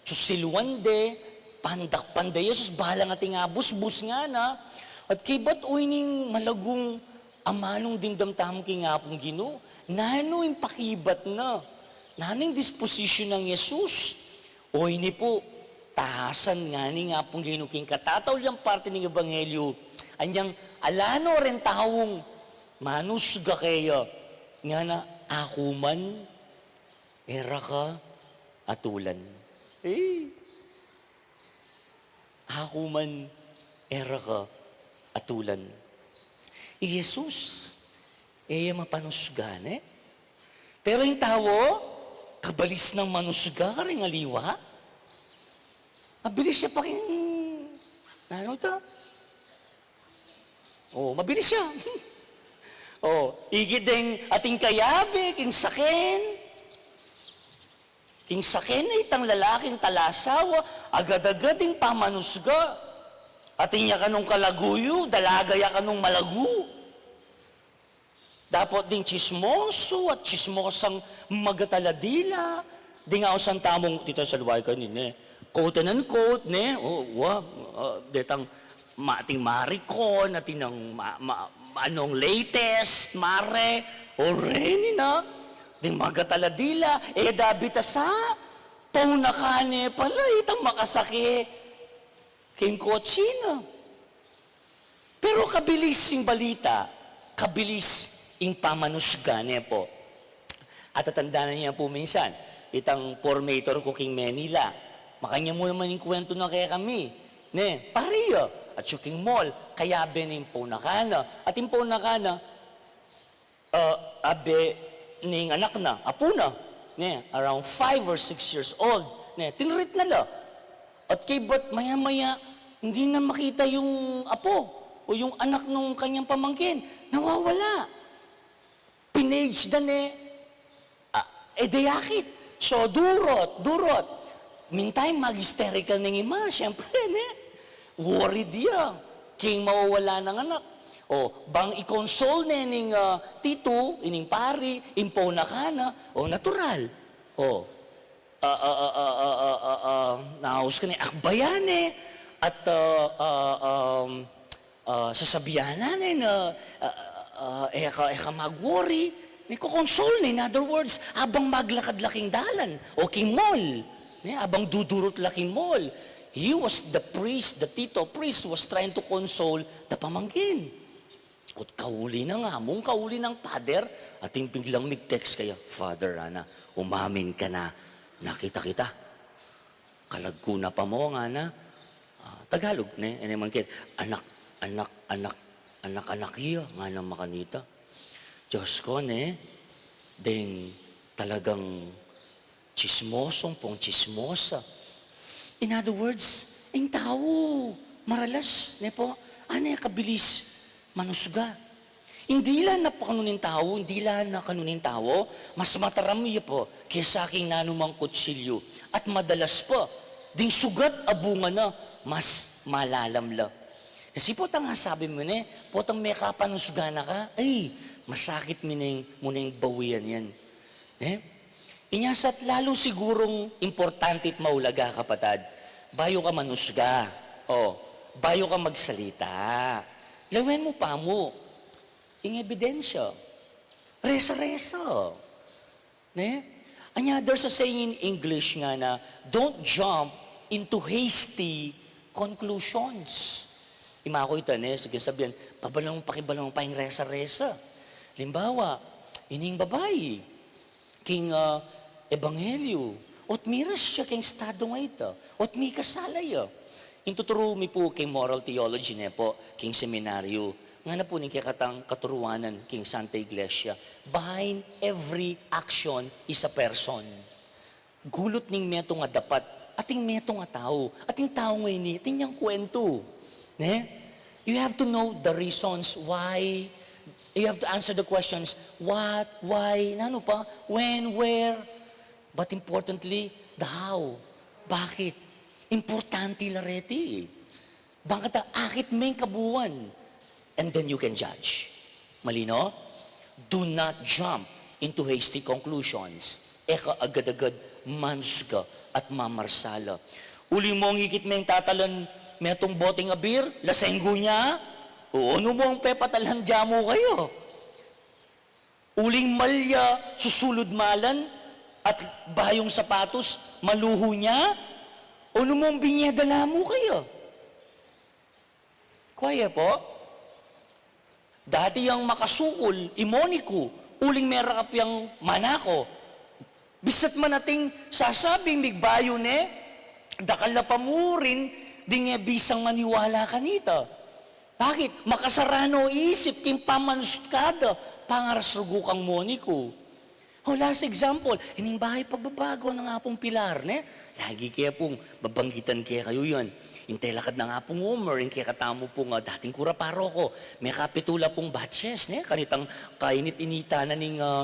Susiluan de, pandakpan de Jesus, balang ating abusbus, ngana. At kaybat o ining malagung amanung dimdam tamu king Apung Ginu, nanu ing pakibat na? Nanu ing disposition nang Jesus? O ini pu, tahasan ngana ning Apung Ginu king katatauli yang parti ning ebanghelyu. Anyang ala no reng taung manusga keya, ngana, aku man e ra ka atulan. E. Aku man e ra ka atulan. I Jesus, e ya mapanusga, ne? Pero ing tau, kabalis nang manusga karing aliwa. Mabilis ya pa king, nanu ita? O, mabilis ya. O, igit deng ating kayabe king saken. King saken na itang lalaking talasawa, agad-agad ing pamanusga. Atin ya kanung kalagu yu, dalaga ya kanung malagu. Dapot ding tsismoso at tsismosang magataladila, ding ausan tamung, tita, saluay kani, ne? Quote and unquote, ne? O, wa, ah, detang ma-, ating marikon, atin ang ma-, ma-, anong latest, mare, o reni na, ding magataladila, e da bitasa, pauna ka ne pala, itang makasake king kotse na. Pero kabilis ing balita, kabilis ing pamanusga, ne pu? Atatandanan ye pu minsan, itang formator ku king Manila, makanyan mu naman ing kuwentu na kekami, ne, pari ya, atsu king mall, kayabe ning ponakan na, at ing ponakan na, ah, abe ning anak na, apu na, ne, around five or six years old, ne, tinreat na la. At kaybat maya-maya, hindi na makita yung apo o yung anak nung kanyang pamangkin. Nawawala. Pinage da ne, ah, e de akit. So, durot, durot. Meantime, mag-hysterical ning ima, siyempre, ne? Worried ya king mawawala nang anak. O, bang i-console ne ning, ah, titu, ining pari, ing ponakan na, o, natural. O, ah, ah, ah, ah, ah, ah, ah, ah, naus ka ne, akbayan ne, at, ah, ah, um, ah, sasabian na ne na, ah, ah, e ka, e ka mag-worry. Ne, ko-console ne, in other words, abang maglakad la king dalan, o king mall, ne, abang dudurut la king mall. He was the priest, the tito priest was trying to console the pamangkin. At kauli nang among, kauli nang father, atin biglang mig-text kaya, "Father, ana, umamin ka na, nakita kita. Kalagku na pa mo," ngana. Ah, Tagalog, ne? E ne man ke, "Anak, anak, anak, anak, anak iya," ngana makanita. Diyos ko, ne? Deng talagang tsismosong pong tsismosa. In other words, Ing tau, maralas, ne po, ane kabilis manusga. Ing dila na pa kanu ning tau, ing dila na kanu ning tau, mas mataram ya po kesa king nanumang kutsilyu, at madalas pa, ding sugat a bunga na, mas malalam la. Kasi potang asabi mu ne, potang mekapanusga na ka, ay, masakit mu neng, mu neng bawian yan. Ne? Inya sa lalu sigurung importante at maulaga, kapatad, bayu ka manusga, o, bayu ka magsalita, lawen mu pa mu ing ebidensya. Resa-resa. Ne? Anya, there's a saying in English nga na, "Don't jump into hasty conclusions." Ima ko ita, ne? Sige, sabihan, pabalong, pakibalong pa ing resa-resa. Limbawa, ining babai, king, ah, ebanghelyu, ot miras ya king estado nga ita, ot mikasala ya. Ing tuturu mi pu king moral theology ne po, king seminaryu, ngana pu ning kekatang katuruanan king Santa Iglesia, behind every action is a person. Gulut ning metung a dapat, ating metung a tau, ating tau ngeni, ating yang kuwentu. Ne? You have to know the reasons why. You have to answer the questions, what, why, nanu pa, when, where. But importantly, the how. Bakit? Importante la reti. Bang kata akit meng kabuan, and then you can judge. Malino? Do not jump into hasty conclusions. E ka agad-agad manusga at mamarsala. Uling mong ikit meng tatalan metung boteng a beer, lasenggo nya? O, nu mong pepatalan dya mu kayu? Uling malya susulud malan at bayung sapatus, maluhu nya? O nu mong binyedala mu kayu? Kuwaya po, dati yang makasukul i Moniku, uling merakap yang manako. Bisa't man ating sasabing migbayu ne, dakal la pa mu rin ding e bisang maniwala kanita. Bakit? Makasarano isip king pamanusga da, pangarasrugu kang Moniku. O, last example, ining Bayu Pagbabago, nanu pung pilar, ne? Lagi ke pung babanggitan kekayu yan. Ing telakad nang Apung Homer, ing kekatamu pung, ah, dating kura paroko, mekapitu la pung batches, ne? Kanitang kainit-initan na ning, ah,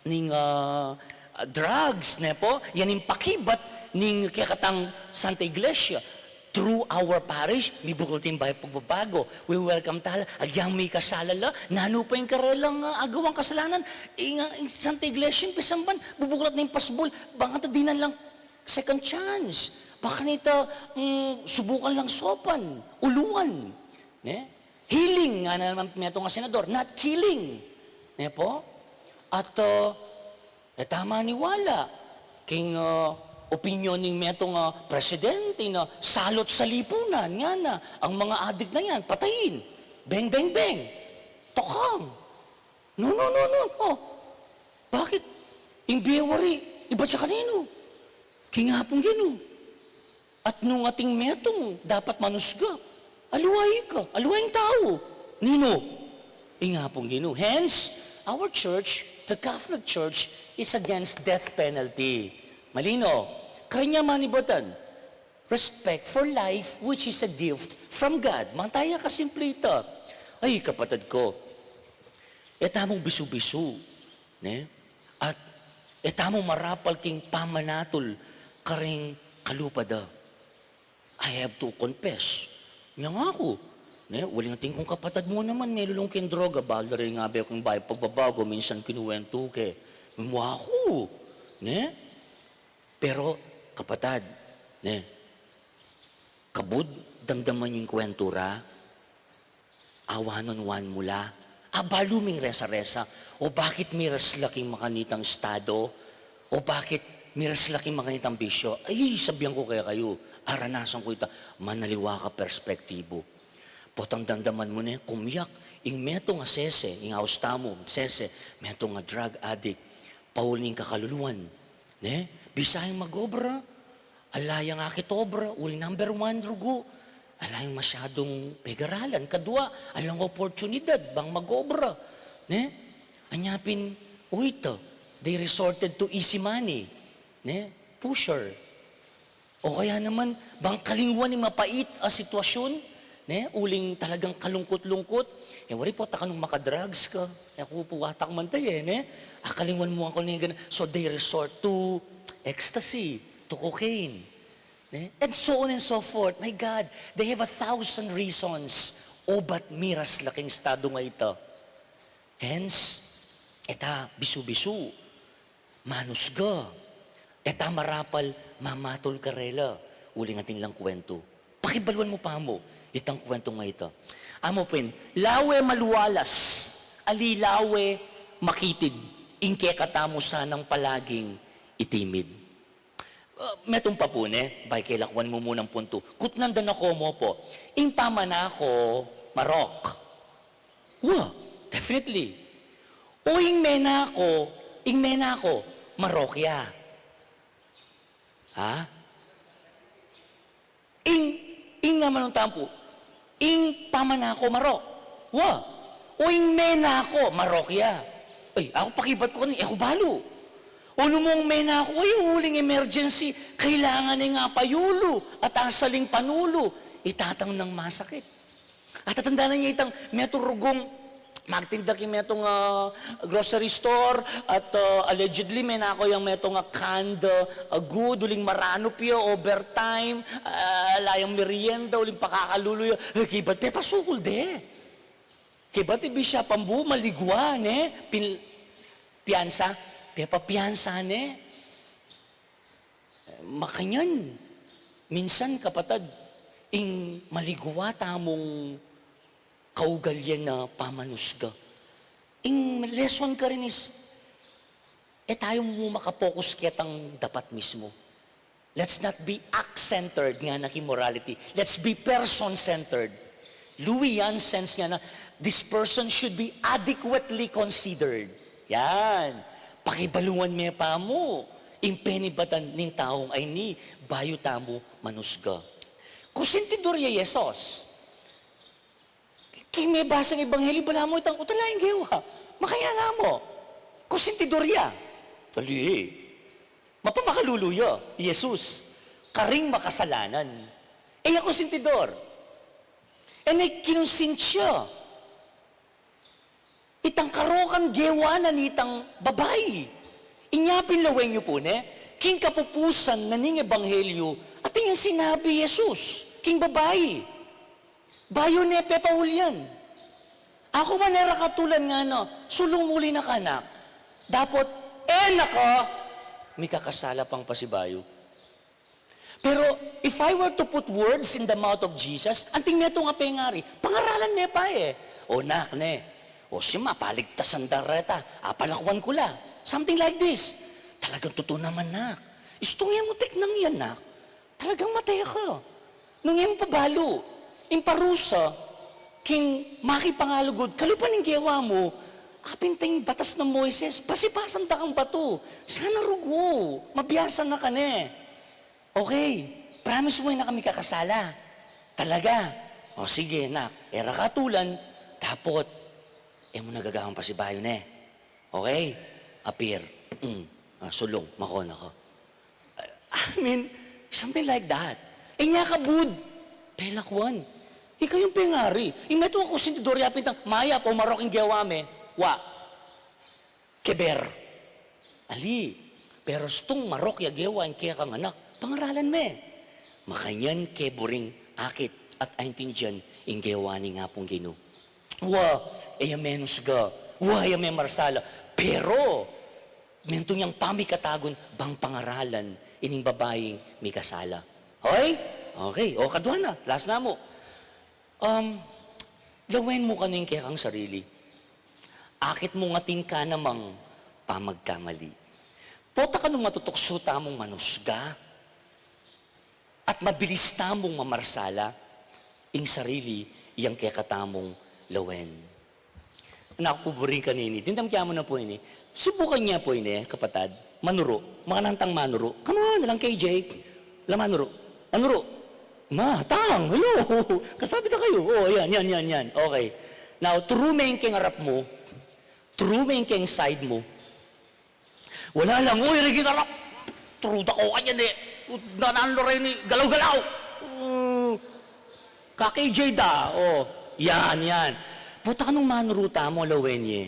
ning, ah, ah, drugs, ne po? Yan ing pakibat ning kekatang Santa Iglesia. Through our parish, mibuklat ing Bayu Pagbabago. We welcome tala. Agyang mikasala la, nanu pa ing karelang, ah, agawang kasalanan. Ing, ah, ing Santa Iglesia, ing pisamban, bubuklat na ing pasbul. Bang kata dinan lang second chance. Bang kanita, mm, subukan lang sopan, uluan. Ne? Healing, ngana naman metung a senador, not killing. Ne po? At, ah, e ta maniwala king, ah, opinyon ning metung a presidente na salot sa lipunan, ngana, ang mga adik na yan, patayin. Beng, beng, beng. Tokang. No, no, no, no, no. Bakit? Ing bie wari, ibat ya kaninu? King Apung Ginu. At nung ating metung dapat manusga, aliwa ika, aliwa ing tau. Ninu? Ing Apung Ginu. Hence, our church, the Catholic Church, is against death penalty. Malino? Karanya manibatan, respect for life, which is a gift from God. Mantaya kasimple ita. Ay, kapatad ko, e tamung bisu-bisu, ne? At e tamung marapal king pamanatul karing kalupa da. I have to confess. Nya nga ku, ne, uling atin kung kapatad mu naman, melulung king droga, bale rin nga be kung Bayu Pagbabago, minsan kinuwentu ke. Mua ku, ne? Pero, kapatad, ne, kabud damdaman ing kwentu ra, awanun wan mu la, abalu ming resa-resa, o bakit miras la king makanitang estado, o bakit miras la king makanitang bisyo. Ay, sabian ku kekayu, aranasan ku ita, manaliwa ka perspektibu. Potang damdaman mu ne, kumyak, ing metung a sese, ing aus tamu, sese, metung a drug addict, pauli ning kakaluluan, ne? Bisa yang mag-obra, ala yang akit obra, uli number one, rugu. Ala yang masyadung pegaralan. Kadua, alang oportunidad bang mag-obra, ne? Anya pin, uy, ita, they resorted to easy money, ne? Pusher. O kaya naman, bang kalingwan ing mapait a sitwasyun, ne? Uling talagang kalungkut-lungkut. E, wari pu, atak nung makadrugs ka. E, aku pu, atak man te, e, ne? Akalingwan mu aku ne, gana. So they resort to ecstasy, to cocaine, ne? And so on and so forth. My God, they have a thousand reasons. O, ba't miras la king estadung a ita? Hence, e ta bisu-bisu, manusga. E ta marapal mamatul karela, uling atin lang kuwentu. Pakibaluan mu pa mu itang kuwentu a ita. Amu pin, lawe malualas, ali lawe makitid, ing kekatamu sanang palaging itimid. Ah, metung pa pu ne, bayu ke lakwan mu munang puntu. Kutnan da na ko mu pu. Ing pamanako marok. Wa, definitely. O ing menako, ing menako marok ya. Ha? Ing, ing naman nung tampu, ing pamanako marok. Wa. O ing menako marok ya. Ay, aku pakibat ku kani, e ku balu. O nu mung menako, ay, uling emergency, kailangan ne nga payulu at asaling panulu, itatang nang masakit. Atatandanan ya itang metung rugung magtinda king metung, ah, grocery store at, ah, allegedly menako yang metung, ah, canned, ah, good, uling maranup ya, overtime, ah, ala yang merienda, uling pakakalulu ya. E, kibat pepasukul de. Kibat ibisya pambu, maligwa, ne? Pin-, piyansa, pepapiyansa ne. Makanyan, minsan, kapatad, ing maligwa tamung kaugalian a pamanusga. Ing lesson karin is, e tayu mu makapokus ketang dapat mismu. Let's not be act-centered ngana king morality. Let's be person-centered. Louis Janssen ngana, this person should be adequately considered. Yan. Pakibaluan me pa mu ing penibatan ning taung ayni bayu tamu manusga. Konsentidor ya i Jesus. King mebasang ebanghelyu, balamu itang utala ing gewa. Makanyan mu. Konsentidor ya. Ali, mapamakalulu ya i Jesus karing makasalanan. E ya konsentidor. E ne kinonsensya itang karokan gewa na nitang babai. Inya pin, lawen yu pu ne, king kapupusan na ning ebanghelyu, atin yang sinabi i Jesus king babai. Bayu ne pepaul yan. Aku man, e ra ka tulan, ngana, sulung mu uli na ka, anak. Dapot e na ka mikakasala pang pasibayu. Pero if I were to put words in the mouth of Jesus, anting metung a pengari, pangaralan me pa e. O nak, ne, o sima, paligtasan da reta, apalakwan ku la. Something like this. Talagang tutu naman, nak. Istung e mu teknang yan, nak. Talagang mate ka. Nung e mu pa balu ing parusa king makipangalugud, kalupa ning gewa mu, apin teng batas nang Moises, pasipasan da kang batu. Sana rugu, mabiasa na ka ne. Okay, promise mu e na ka mikakasala? Talaga? O sige, nak, e ra ka tulan, dapot e mu na gagawang pasibayu ne. Okay? Apir. Mm. Ah, sulung, makona ka. I mean, something like that. Inya kabud, pelakwan. Ika yung pengari. Ing metung a konsentidor, yapin tang mayap o marok ing gewa me. Wa. Keber. Ali, pero stung marok ya gewa ing kekang anak, pangaralan me. Makanyan ke buring akit at aintindian ing gewa ning Apung Ginu. Wa, e ya menusga, wa, e ya memarsala. Pero mentung yang pamikatagun bang pangaralan ining babaing mikasala. Hoy? Okay, o kadua na, last na mu. Um, lawen mu kanu ing kekang sarili. Akit mung atin ka namang pamagkamali. Pota kanu matutuksu tamung manusga at mabilis tamung mamarsala, ing sarili yang kekatamung lawen. Anak ku, buring kanini, dimdam kya mu na pu ini. Subukan ye pu ini, kapatad. Manuru. Makanantang manuru. Come on, alang K J. Alang manuru. Manuru. Ma, tang, hello. Kasabi ta kayu. O, yan, yan, yan, yan. Okay. Now, turu me ing keng arap mu. Turu me ing keng side mu. Wala lang, uy, rigi na lang. Turu da ko kanyan e. Danaan lo reni galaw-galaw. Uh, kaka-J da. O, yan, yan. Pota kanung manuru tamu, lawen ye.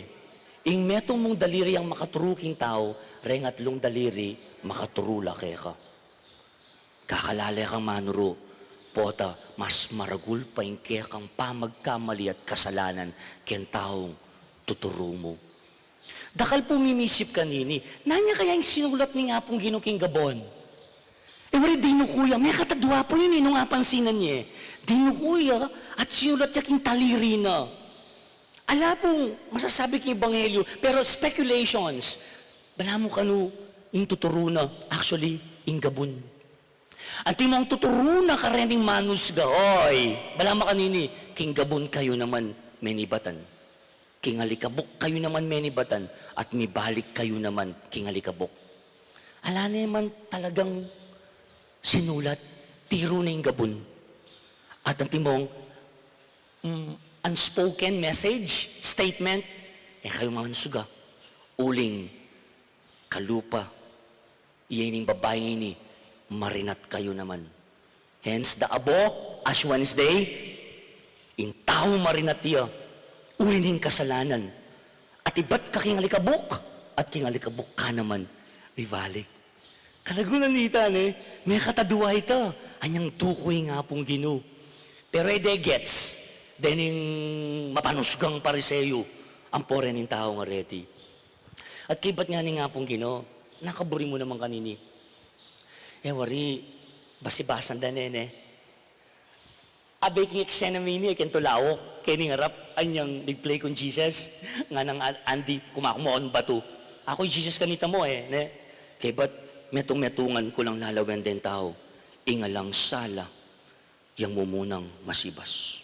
Ing metung mung daliri yang makaturu king tau, reng atlung daliri makaturu la keka. Kakalale kang manuru, pota mas maragul pa ing kekang pamagkamali at kasalanan keng taung tuturu mu. Dakal pung mimisip kanini, nanu ya kaya ing sinulat ning Apung Ginu king gabun? E wari dinuku ya, mekatadua pu ini nung apansinan ye. Dinuku ya at sinulat ya king taliri na. Ala pung masasabi king ebanghelyu, pero speculations. Balamu kanu ing tuturu na, actually, ing gabun. Antimong tuturu na karening manusga, oy, balamu kanini, king gabun kayu naman menibatan. King alikabuk kayu naman menibatan, at mibalik kayu naman king alikabuk. Ala ne man talagang sinulat, tiru na ing gabun. At antimong, mm, unspoken message, statement, e kayu manusga, uling kalupa ya ining babaing ini, marinat kayu naman. Hence the abo, Ash Wednesday, ing tau marinat ya, uli ning kasalanan. At ibat ka king alikabuk, at king alikabuk ka naman mibalik. Kalagunan nita ne, mekatadua ita, anyang duku ing Apung Ginu. Pero e de gets dening mapanusgang Pariseo, ampo reng taung areti. At kaybat ngana ning Apung Ginu, nakaburi mu naman kanini. E wari, basibasan da ne, ne. Abe king eksena mi ini, e keng tulaok, keni ngarap, anyang mig-play kung Jesus, nganang An-, Andy, kumakumaon batu. Aku Jesus kanita mu e, ne? Kaybat, metung-metungan ku lang lalawen deng tau, ing alang sala, yang mumunang masibas.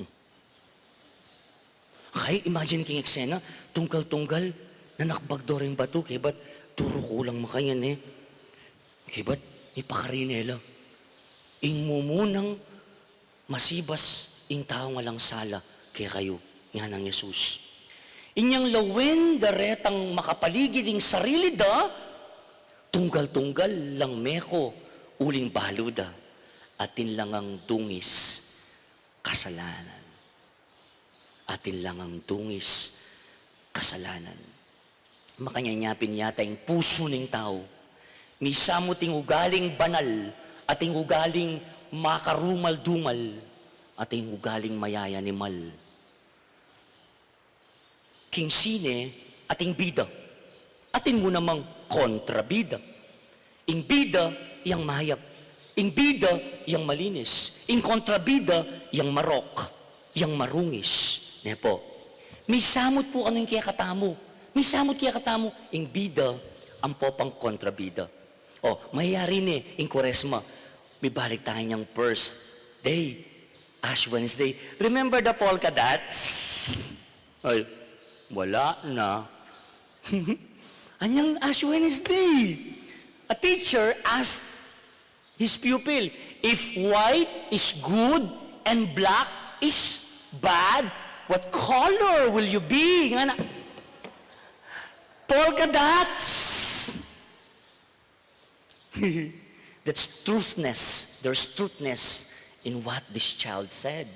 Hmm. Kaya imagine king eksena, tunggal-tunggal, nanakbag do reng batu, kaybat turu ku lang makanyan e. Kaybat, ipakari ne la. Ing mumunang masibas ing taung alang sala kekayu, nganang Jesus. Inyang lawen da retang makapaligid ing sarili da, tunggal-tunggal lang meko uling balu da, atin la ngang dungis kasalanan. Atin la ngang dungis kasalanan. Makanyan ya pin yata ing pusu ning tau. Misamut ing ugaling banal, at ing ugaling makarumal-dumal, at ing ugaling mayayanimal. King sine, ating bida. Atin mu namang kontrabida. Ing bida, yang mayap. Ing bida, yang malinis. Ing kontrabida, yang marok, yang marungis. Ne pu? Misamut pu kanu ing kekatamu. Misamut kekatamu, ing bida, ampo pang kontrabida. O, mayari ne, ing Kuaresma, mibalik taya inyang first day, Ash Wednesday. Remember the polka dots? Ay, wala na. Anyang Ash Wednesday, a teacher asked his pupil, "If white is good and black is bad, what color will you be?" Ngana, polka dots. That's truthness. There's truthness in what this child said.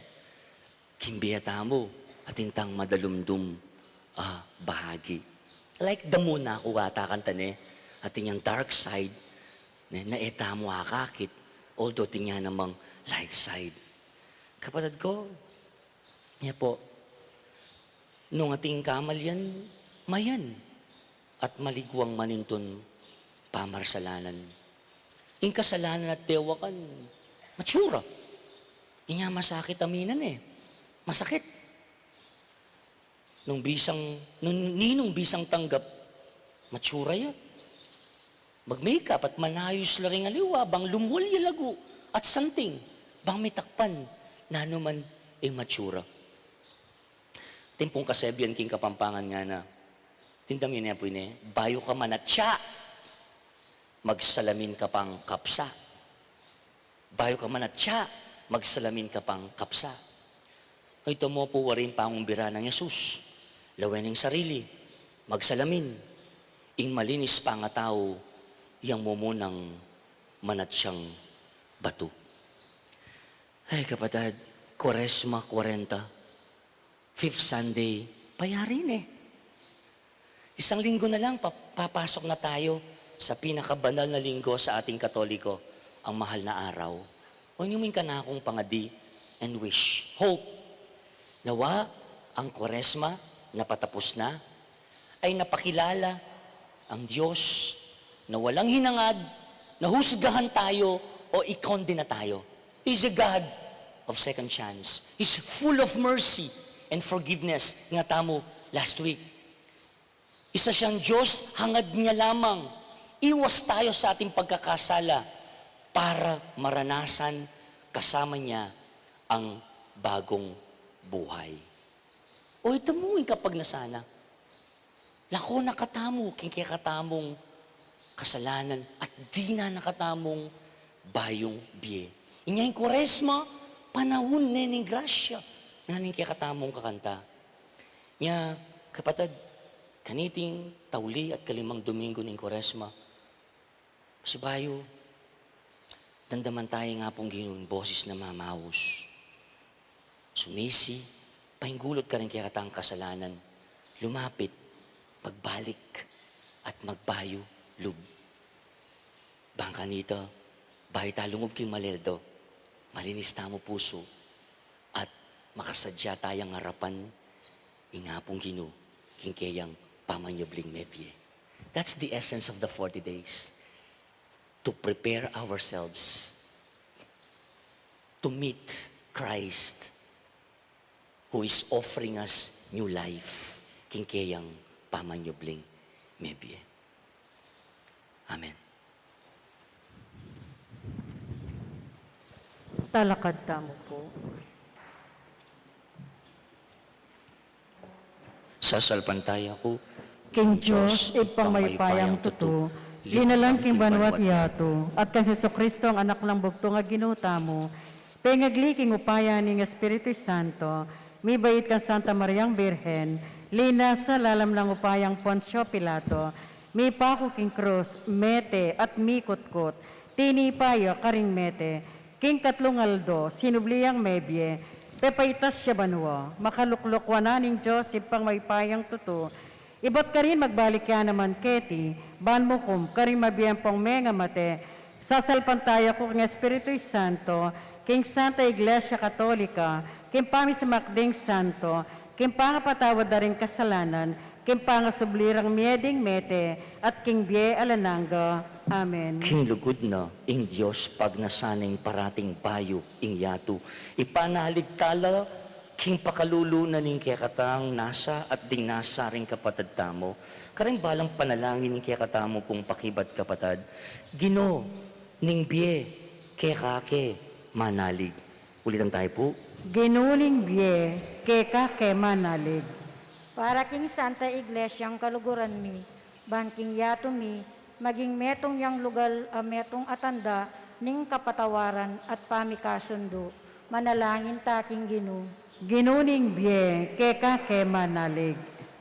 King bie tamu, atin tang madalumdum a bahagi. Like the moon, aku ata kanta ne, atin yang dark side, ne, na e tamu akakit, although atin ya namang light side. Kapatad ku, ne pu, nung atin kamalian, mayan at maliguang manintun pamarsalanan. Ing kasalanan at dewakan, matsura. Inya masakit aminan e. Masakit. Nung bisang, nung, ninung bisang tanggap, matsura ya. Mag-makeup at manayus la ring aliwa, bang lumwal ya lagu at santing, bang mitakpan, nanu man ing matsura. Atin pung kasebian king Kapampangan ngana, tindam yu ne pu ini, bayu ka man atsa, magsalamin ka pang kapsa. Bayu ka man atsa, magsalamin ka pang kapsa. Ita mu pu wari ing pangumbira nang Jesus. Lawen ing sarili, Magsalamin ing malinis pangatau, yang mumunang manatyang batu. Ay, kapatad, Kuaresma kwarenta, fifth Sunday, payari ne. Isang linggo na lang, pa-, papasok na tayo sa pinakabanal na linggo sa ating Katoliko, ang mahal na araw. O, yun yung kanakung pangadi and wish, hope. Nawa, ang Kuaresma na patapos na, ay napakilala ang Diyos na walang hinangad na husgahan tayo o ikondena tayo. He's a God of second chance. He's full of mercy and forgiveness. Nga tamu last week. Isa siyang Diyos, hangad niya lamang iwas tayo sa ating pagkakasala para maranasan kasama niya ang bagong buhay. O, ita mu ing kapagnasan na. Lako na katamu king kekatamung kasalanan at dinan na katamung bayung bie. Inya ing Kuaresma, panaun ne ning grasya, nanu ing kekatamung kakanta. Nya, kapatad, kaniting tauli at kalimang Domingo ning Kuaresma, sibayu, damdaman taya ing Apung Ginu ing bosis na mamaus. Sumisi, painggulut karing kekatang kasalanan, lumapit, magbalik, at magbayu lub. Bang kanita, bayu ta lungub king maleldo, malinis tamu pusu, at makasadya tayang arapan ing Apung Ginu king keyang pamanyubling mebie. That's the essence of the forty days. To prepare ourselves to meet Christ who is offering us new life king keyang pamanyubling mebie. Amen. Talakad tamu pu. Sasalpantaya ku king Dios, Ibpang mayupayang tutu, linalang king banua't yatu, at kang Jesucristo, ang Anak nang bugtung a Ginu tamu, pengagli king upaya ning Espiritu Santo, mibait kang Santa Mariang Birhen, linasa lalam nang upayang Poncio Pilato, mipaku king krus, mete, at mikutkut, tinipa ya karing mete, king katlung aldo, sinubli yang mebie, pepaitas ya banua, makalukluk wanan ning Dios Ibpang mayupayang tutu, ibat karin magbalik ya naman keti, ban mukum karing mabieng pung mengamate. Sasalpantaya ku king Espiritu Santo, king Santa Iglesia Katolika, king pamisamak ding santo, king pangapatawad da ring kasalanan, king pangasubli rang mie ding mete, at king bie alang angga. Amen. King lugud na ing Dios, pagnasan neng parating bayu ing yatu, ipanalig tala king pakalulu na ning kekatang nasa at ding nasa ring kapatad tamu, karing balang panalangin ning kekatamung pakibat kapatad. Ginu, ning bie, keka ke manalig. Ulitan tayu pu. Ginu, ning bie, keka ke manalig. Para king Santa Iglesiang kaluguran mi, ban king yatu mi, maging metung yang lugal a metung a tanda ning kapatawaran at pamikasundu. Manalangin ta king Ginu. Ginu, ning bie, keka ke manalig.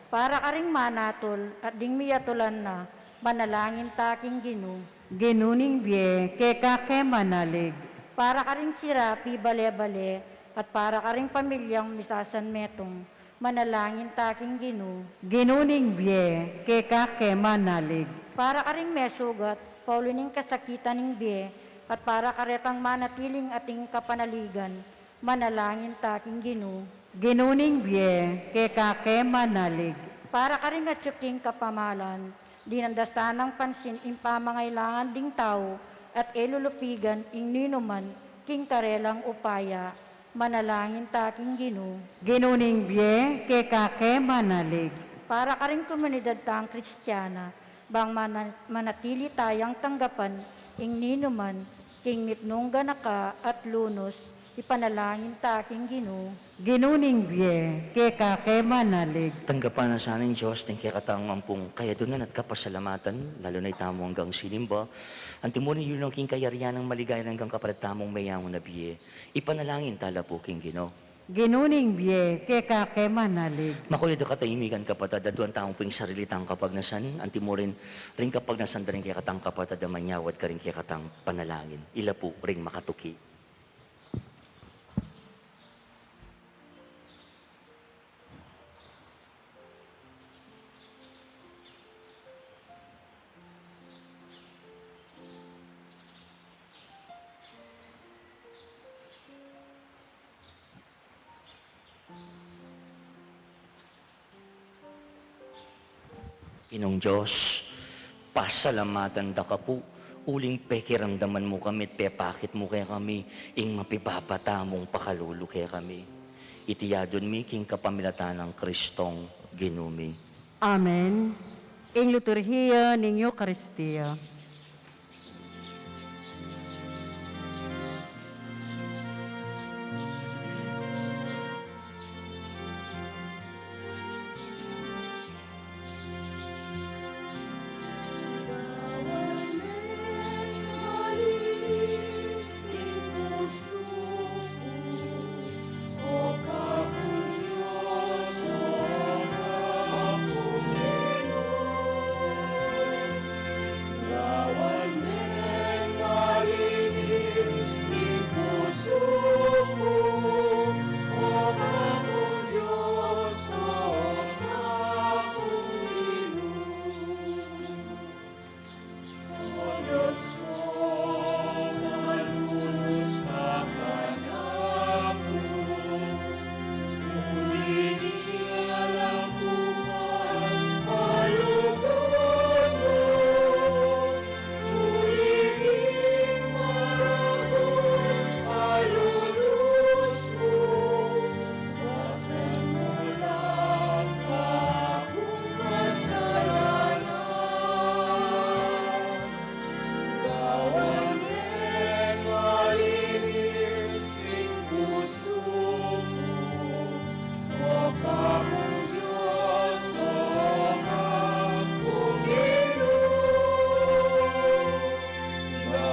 Para karing manatul at ding miyatulan na, manalangin ta king Ginu. Ginu, ning bie, keka ke manalig. Para karing sira pibale-bale, at para karing pamilyang misasanmetung, manalangin ta king Ginu. Ginu, ning bie, keka ke manalig. Para karing mesugat pauli ning kasakitan ning bie, at para karetang manatiling ating kapanaligan, manalangin ta king Ginu. Ginu, ning bie, keka ke manalig. Para karing atyu king kapamalan, dinan da sanang pansin ing pamangailangan ding tau, at e lulupigan ing ninuman king karelang upaya, manalangin ta king Ginu. Ginu, ning bie, keka ke manalig. Para karing komunidad tang Kristiana, bang mana-, manatili tayang tanggapan ing ninuman king mitmung ganaka at lunus, ipanalangin ta king Ginu. Ginu, ning bie, keka ke manalig. Tanggapan na sa ning Dios ding kekatang ampong kayadunan at kapasalamatan, lalu na itamu anggang sinimba, anti mu ring yuyunang king kayarian nang maligaya anggang kapatad tamung meyangu na bie. Ipanalangin tala pu king Ginu. Ginu ning bie, keka ke manalig. Makuya da katahimikan, kapatad, aduan tamu pu ing sarili tang kapagnasan, anti mu rin, ring kapagnasan da ring kekatang kapatad a manyawad karing kekatang panalangin. Ila pu ring makatuki. Ginung Dios, pasalamatan da ka pu, uling pekiramdaman mu kami at pepakit mu kekami ing mapibaba tamung pakalulu kekami. Iti adwan mi king kapamilatan nang Kristong Ginu mi. Amen. Ing liturhiya ning Eukaristia.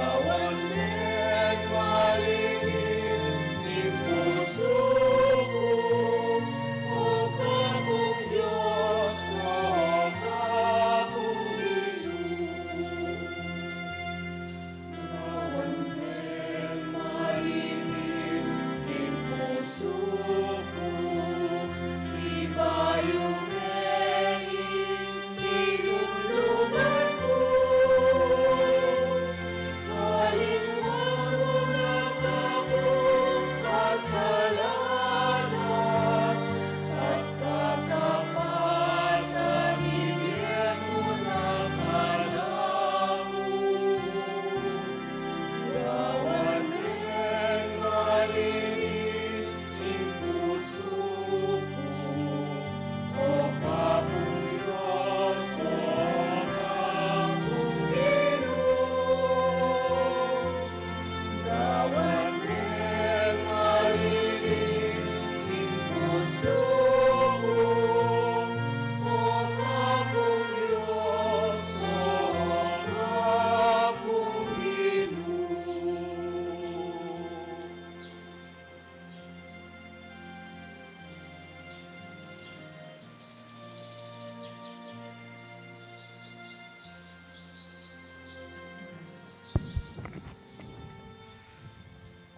Gawan meng malinis ing pusu ku, O Kakung Dios, O Kakung Ginu. Gawan meng malinis ing pusu ku, ibayu me ing piluluban ku. Kaliwang mu na kakung kasalanan, at katapatan ibie mu na kanaku. Gawan meng malinis ing pusu ku, O Kakung Dios, O Kakung Ginu. Gawan meng malinis ing pusu ku, O Kakung Dios, O Kakung Ginu.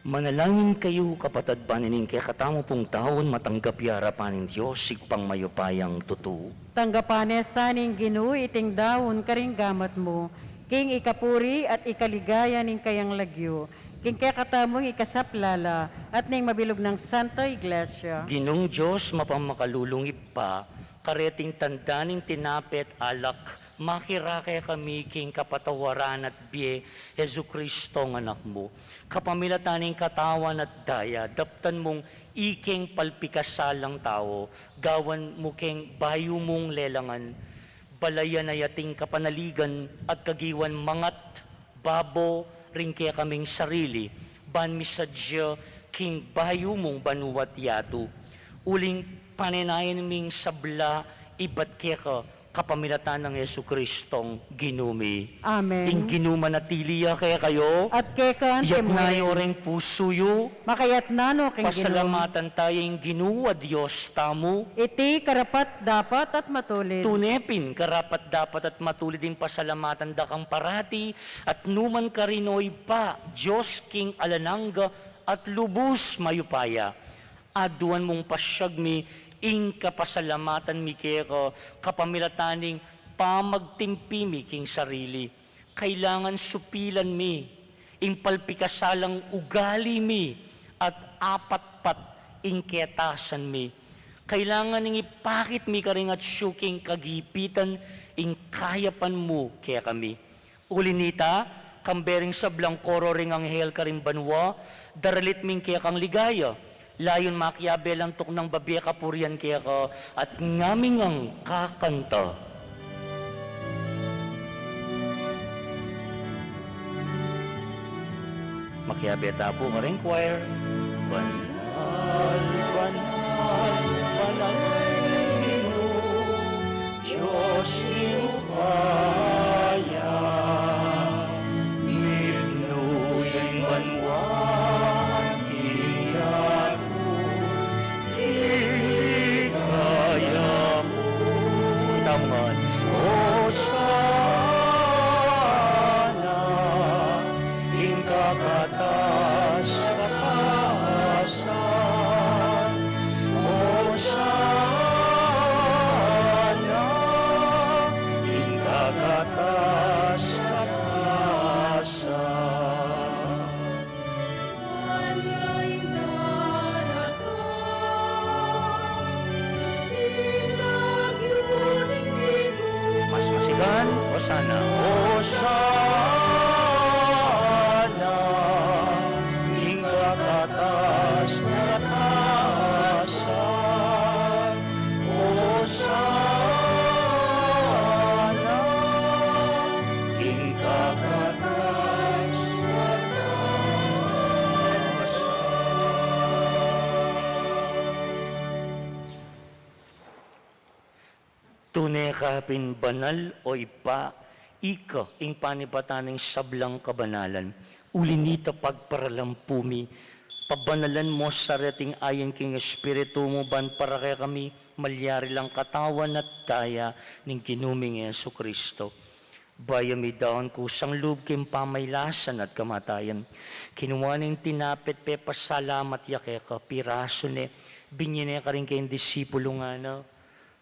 Manalangin kayu, kapatad, ban ining kekatamu pung daun matanggap ya king arapan ning Dios, Ibpang mayupayang tutu. Tanggapan na sa ning Ginu iting daun karing gamat mu, king ikapuri at ikaligaya ning kayang lagyu, king kekatamung ikasaplala at ning mabilug nang Santa Iglesia. Ginung Dios mapamakalulung Ibpa, kareting tanda ning tinape at alak, makirake kami king kapatawaran at bie Jesucristo a Anak mu. Kapamilatan ning katawan at daya, daptan mung ikeng palpikasalang tau, gawan mu keng bayu mung lelangan, balayan a ating kapanaligan at kagiwan mangat babo ring kekaming sarili, ban misadya king bayu mung banua't yatu. Uling panenayan ming sabla ibat keka, Kapamilatan nang Jesucristong Ginu mi. Amen. Ing Ginu manatili ya kekayu. At keka naman. Iyatas yu reng pusu yu. Makayatas na no king Ginu. Pasalamatan taya ing Ginu a Dios tamu. Iti karapat-dapat at matulid. Tune pin karapat-dapat at matulid ing pasalamatan da kang parati at nu man karin, o Ibpa, Dios king alang angga at lubus mayupaya. Aduan mung pasiag mi ing kapasalamatan mi keka kapamilatan ning pamagtimpi mi king sarili. Kailangan supilan mi ing palpikasalang ugali mi at apatpat ing ketasan mi. Kailangan ning ipakit mi karing atsu king kagipitan ing kayapan mu kekami. Uli na nita, kambe ring sablang koro ring anghel karing banua, daralit mi ing kekang ligaya. Layun makiabe lang tuknang babie kapurian keka at ngaming kakanta. Makiabe ta pu karing choir. Banal, banal, banal, Dios ning upaya, mitmu ya ing banua at ing yatu king ligaya mu. Ita mu ngan. Hosana king kakatas-katasan. Hosana king kakatas-katasan. Mas masigan, Hosana. Hosana king kakatas-katasan. Hosana king kakatas-katasan. Tune ka pin banal, o Ibpa, ika ing panibatan ning sablang kabanalan. Uli na nita pagparalan pu mi, pabanalan mu sa reting ain king Espiritu mu ban para kekami malyari lang katawan at daya ning Ginu ming Jesucristo. Bayu mi daun kusang lub king pamailasan at kamatayan, kinua ne ing tinape at pepasalamat ya keka, pirasu ne, binie ne karing kayang disipulu, ngana: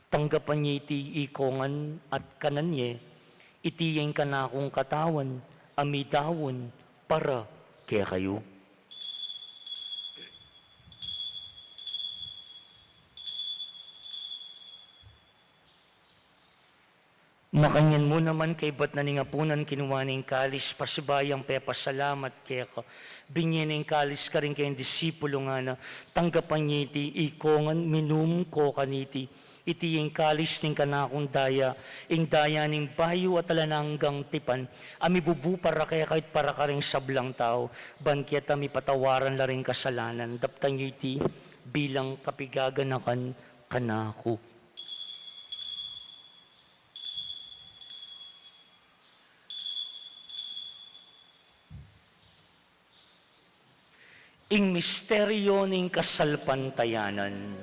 Tanggapan ye iti ikongan at kanan ye, iti ya ing kanakung katawan a midaun para kekayu. Makanyan mu naman, kaybat na ning apunan, kinua ne ing kalis, pasibayu yang pepasalamat keka, binie ne ing kalis karing kayang disipulu, ngana: Tanggapan ye iti ikongan, minum ko kaniti, iti ya ing kalis ning kanakung daya, ing daya ning bayu at alang anggang tipan, a mibubu para kekayu at para karing sablang tau, ban keta mipatawaran la ring kasalanan. Daptan ye iti bilang kapigaganakan kanaku. Ing misteryu ning kasalpantayanan.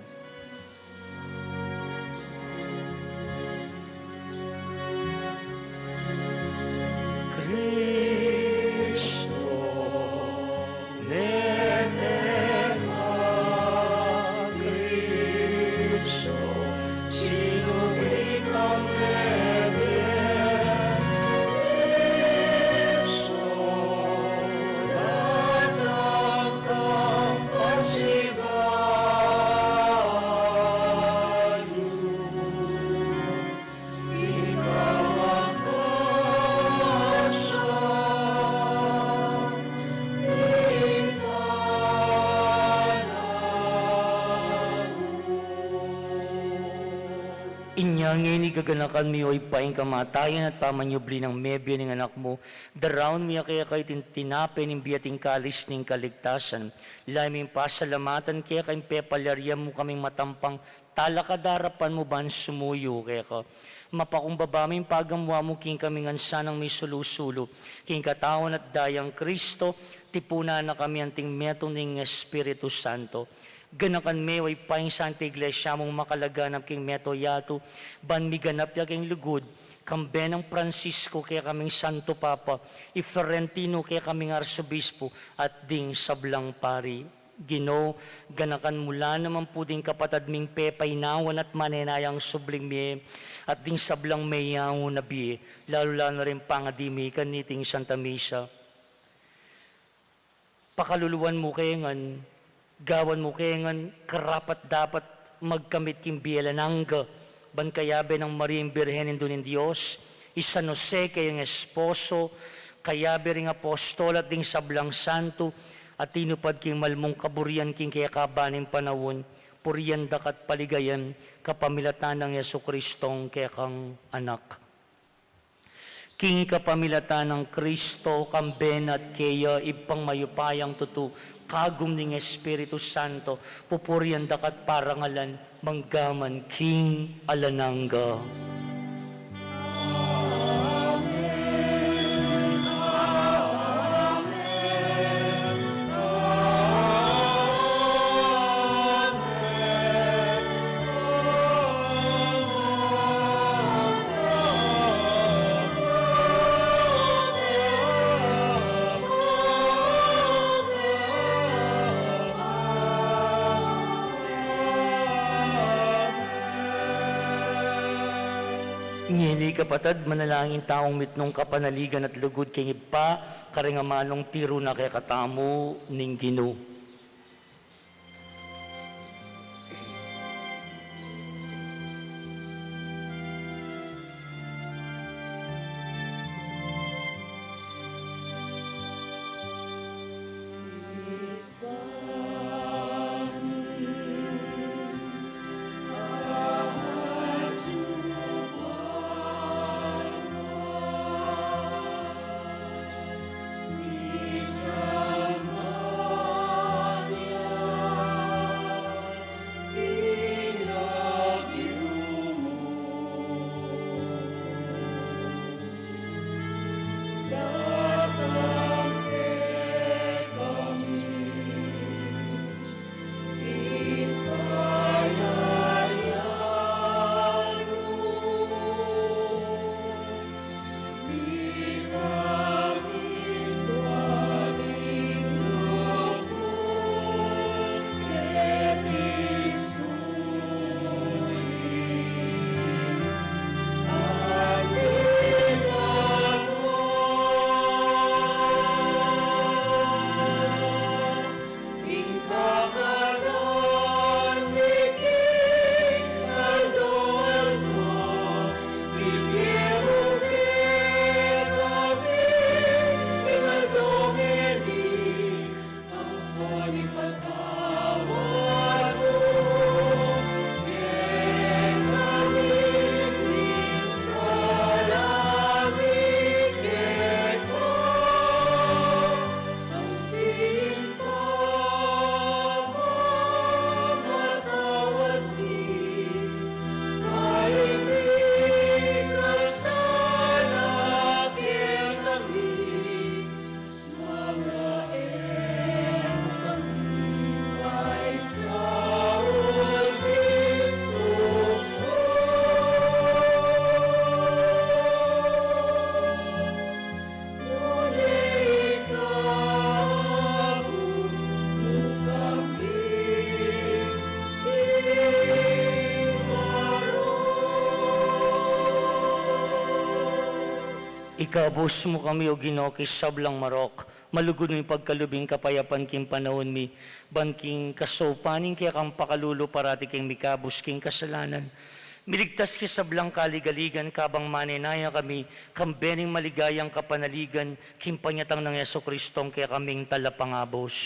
Kristo, mete ka, Kristo, sinubli kang mete, Kristo, datang kang pasibayu. Inya ngeni gaganakan mi, o Ibpa, ing kamatayan at pamanyubli nang mebie ning Anak mu, daraun mi ya keka iting tinape ning bie at ing kalis ning kaligtasan. Layun ming pasalamatan keka ing pepalyarian mu kaming matampang talakad arapan mu ban sumuyu keka. Mapakumbaba mu ing pagamu-amu king kami ngan sanang misulu-sulu king katawan at dayang Kristo, tipunan na kami anting metung ning Espiritu Santo. Ganakan me, o Ibpa, ing Santa Iglesia mung makalaganap king mabilug a yatu, ban miganap ya king lugud, kambe nang Francisco, kekaming Santo Papa, i Florentino, kekaming Arsobispo, at ding sablang pari. Ginu, ganakan mu la naman pu ding kapatad ming pepainawan at manenayang subling mie, at ding sablang meyaun a bie, lalu la na ring pangadi mi kaniting Santa Misa. Pakaluluan mu ke ngan, gawan mu ke ngan karapat-dapat magkamit king bie alang angga, ban kayabe nang Mariang Birhen, Indu ning Dios, i San Jose kayang esposo, kayabe ring apostol at ding sablang santo, a tinupad king mal mung kaburian king kekaban ning panaun, purian da ka at paligayan, kapamilatan nang Jesucristong kekang Anak. King kapamilatan nang Kristo, kambe na at keya, Ibpang mayupayang tutu, kagum ning Espiritu Santo, pupurian da ka at parangalan, mangga man king alang angga. Ngeni, kapatad, manalangin tang mitmung kapanaligan at lugud king Ibpa, karing amanung tiru na kekatamu ning Ginu. Ikabus mu kami, O Ginu, king sablang marok, malugud mung pagkalub ing kapayapan king panaun mi, ban king kasaupan ning kekang pakalulu parati keng mikabus king kasalanan, miligtas king sablang kaligaligan, kabang manenaya kami kambe ning maligayang kapanaligan king panyatang nang Jesucristong kekaming Talapangabus.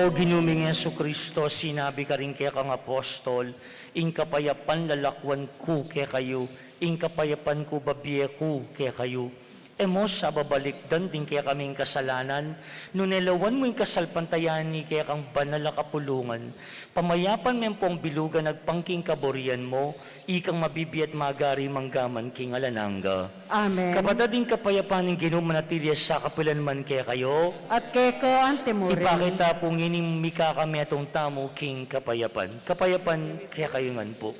O Ginu ming Jesucristo, sinabi karing kekang apostol, ing kapayapan lalakwan ku kekayu, ing kapayapan ku babie ku kekayu. E mu sa babalikdan ding kekaming kasalanan, nune lawan mu ing kasalpantayanan ning kekang banal a kapulungan. Pamayapan me ampong bilugan agpang king kaburian mu, ikang mabibie at magari mangga man king alang angga. Amen. Kapatad, ing kapayapan ning Ginu manatili ya sa kapilan man kekayu. At keka anti mu rin. Ipakit ta pu ngeni ing mikakametung tamu king kapayapan. Kapayapan kekayu ngan pu.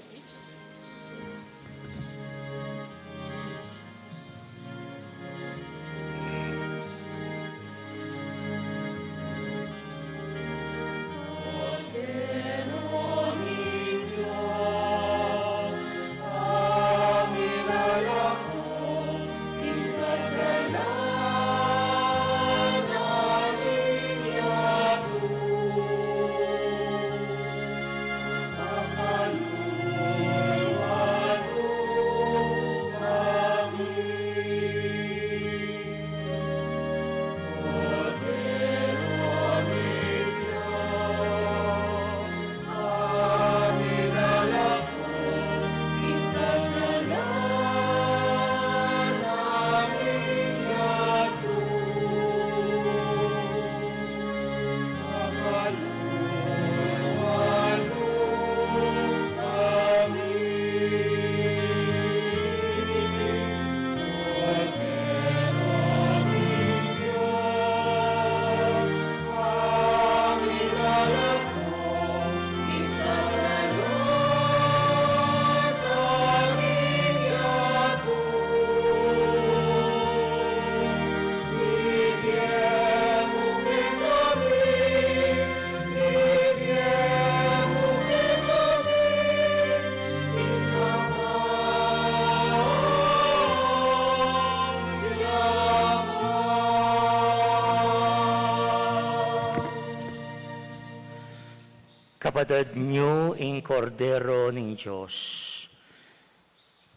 Kapatad, nyo ing Kordero ning Dios.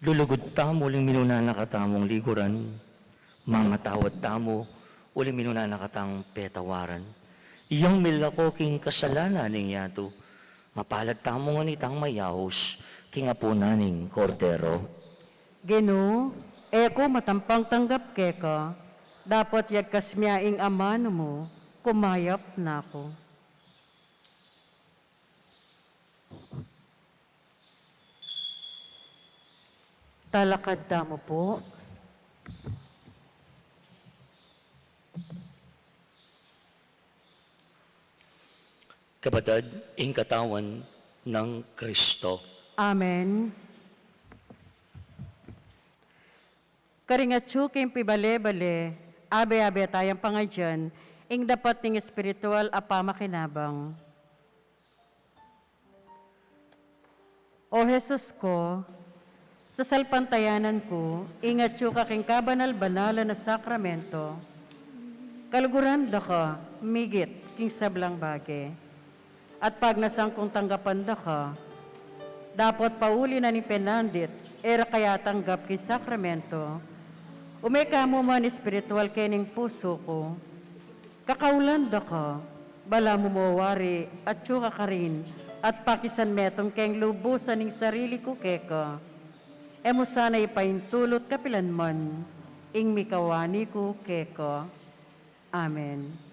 Lulugud tamu uling minuna na katamung liguran, mamatawad tamu uling minuna na katang petawaran. Yang milako king kasalanan ning yatu, mapalad tamu ngan itang mayaus king apunan ning Kordero. Ginu, e ku matampang tanggap keka, dapot yagkas mu ya ing amanu mu, kumayap na ku. Talakad tamu pu. Kapatad, ing katawan nang Kristo. Amen. Karing atyu king pibale-bale, abe-abe tayang pangadyan ing dapat ning espiritual a pamakinabang. O Jesus ko, sasalpantayanan ku ing atyu ka king kabanal-banalan a sakramento. Kaluguran da ka migit king sablang bage. At pagnasan kung tanggapan da ka, dapot pauli na ning penandit e ra ka atanggap king sakramento, ume ka mu man espiritual kening pusu ku. Kakaulan da ka, balamu mo wari atyu ka karin, at pakisan metung keng lubusan ing sarili ku keka. E mu sana ipaintulut kapilan man ing mikawani ku keka. Amen.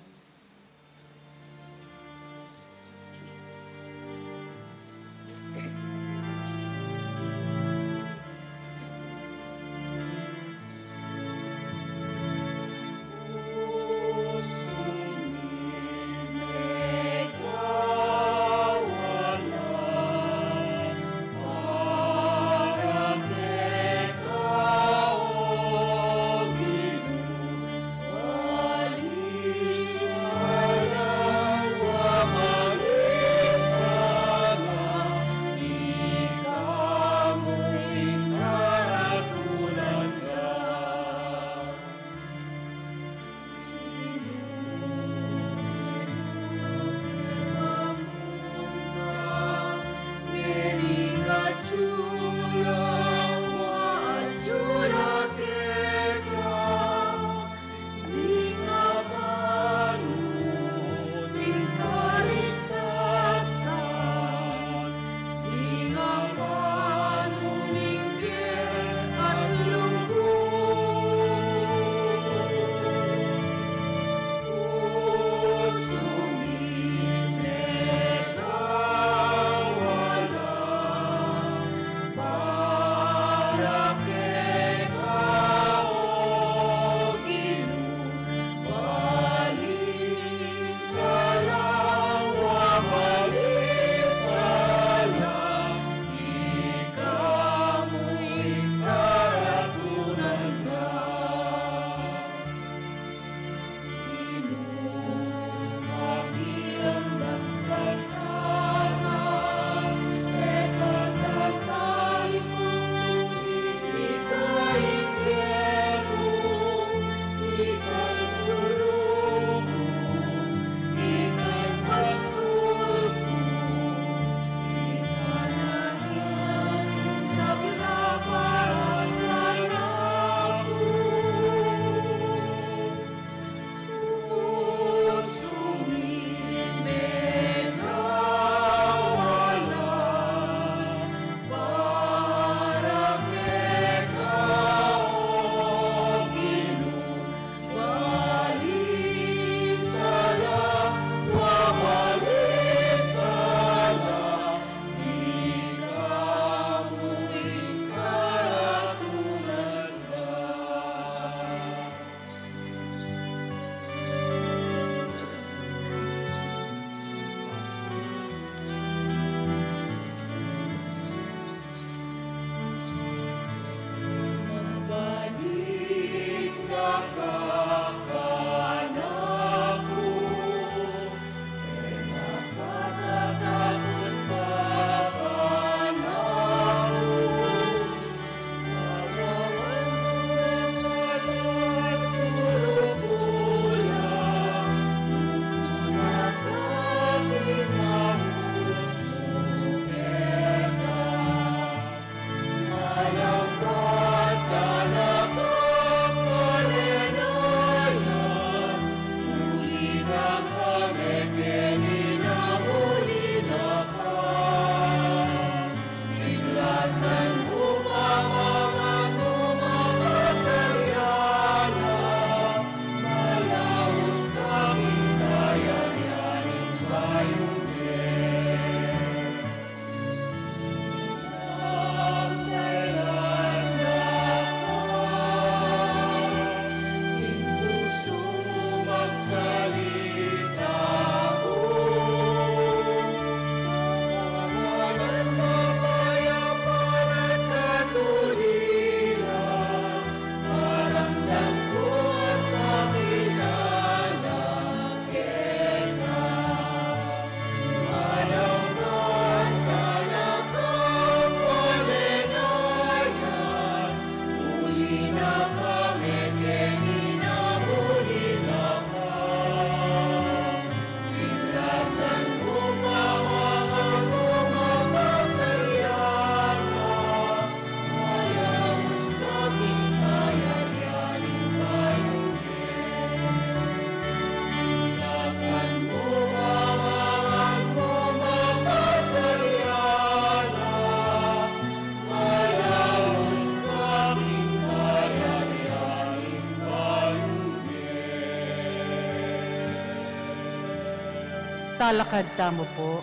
Talakad tamu pu.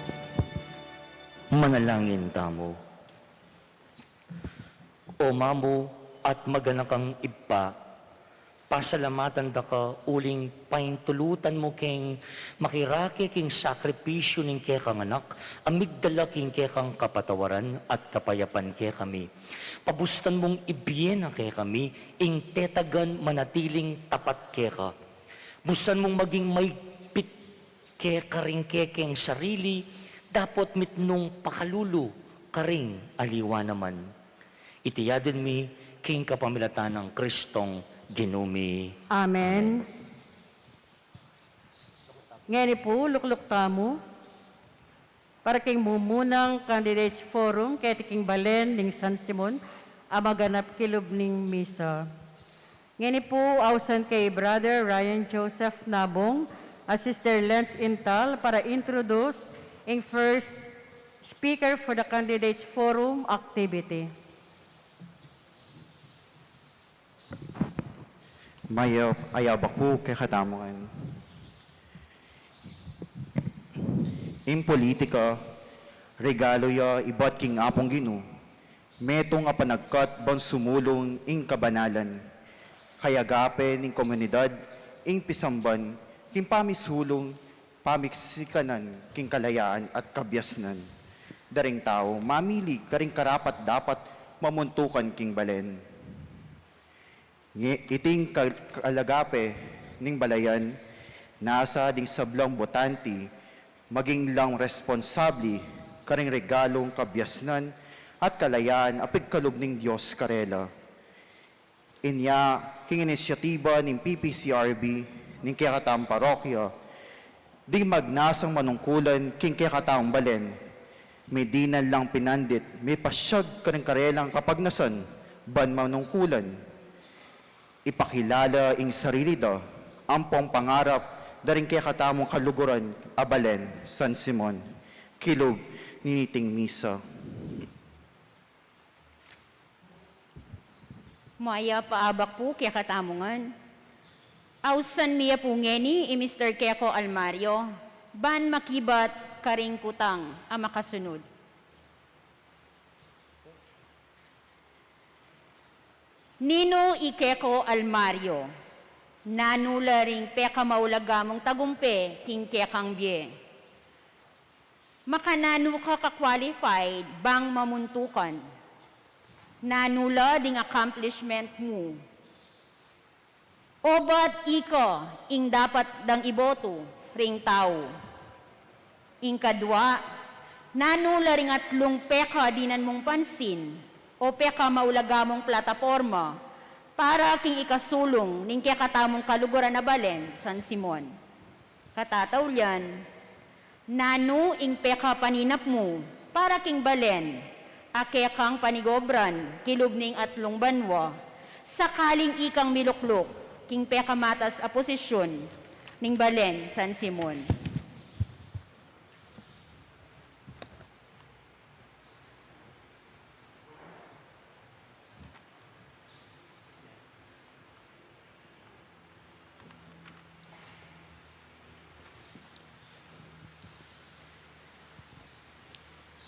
Manalangin tamu. O mamu at maganakang Ibpa, pasalamatan da ka uling paintulutan mu keng makirake king sakripisyu ning kekang Anak, a migdala king kekang kapatawaran at kapayapan kekami. Pabustan mung ibie na kekami ing tetagan manatiling tapat keka. Bustan mung maging maigpit keka ring kekeng sarili, dapot mitmung pakalulu karing aliwa naman. Iti adwan mi king kapamilatan nang Kristong Ginu mi. Amen. Amen. Ngeni pu, lukluk tamu para king mumunang Candidates Forum keti king balen ning San Simon a maganap kilub ning misa. Ngeni pu, ausan kay Brother Ryan Joseph Nabong at Sister Lentz Intal para introduce ing first speaker for the Candidates Forum activity. Mayap a abak pu kekatamu ngan. Ing politika, regalo ya ibat king Apung Ginu, metung a panagkat ban sumulung ing kabanalan, kayagape ning komunidad, ing pisamban, king pamisulung, pamiksikanan, king kalayaan at kabiasnan da ring tau mamili karing karapat-dapat mamuntukan king balen. Nge-, iting ka-, kalagape ning balayan, nasa ding sablang botante maging lang responsable karing regalung kabiasnan at kalayaan a pigkalub ning Dios karela. Inya, king inisyatiba ning P P C R B ning kekatamung parokya, ding magnasang manungkulan king kekatamung balen, midinan lang pinandit, mipasyag karing karelang kapagnasan ban manungkulan. Ipakilala ing sarili da ampong pangarap da ring kekatamung kaluguran a balen, San Simon, kilub niting misa. Mayap a abak pu kekatamu ngan. Ausan mi ya pu ngeni i Mister Keko Almario ban makibat karing kutang a makasunud. Ninu i Keko Almario? Nanu la ring pekamaulaga mung tagumpe king kekang bie? Makananu ka ka-qualified bang mamuntukan? Nanu la ding accomplishment mu? Obat ika ing dapat dang ibotu ring tau? Ing kadua, nanu la ring atlung pekadinan mung pansin o pekamaulaga mung plataporma para king ikasulung ning kekatamung kaluguran a balen, San Simon? Katataulian, nanu ing pekapaninap mu para king balen a kekang panigobran kilub ning atlung banua, sakaling ikang milukluk king pekamatas a posisyun ning balen, San Simon?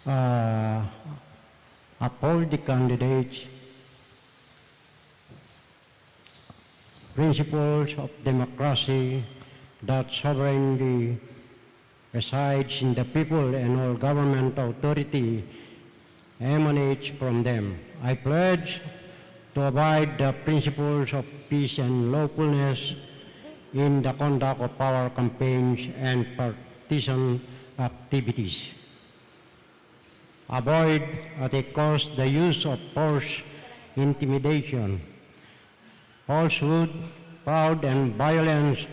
Uh, uphold the candidates principles of democracy, that sovereignty resides in the people and all government authority emanates from them. I pledge to abide the principles of peace and lawfulness in the conduct of our campaigns and partisan activities. Avoid at a cost the use of force, intimidation, falsehood, fraud, and violence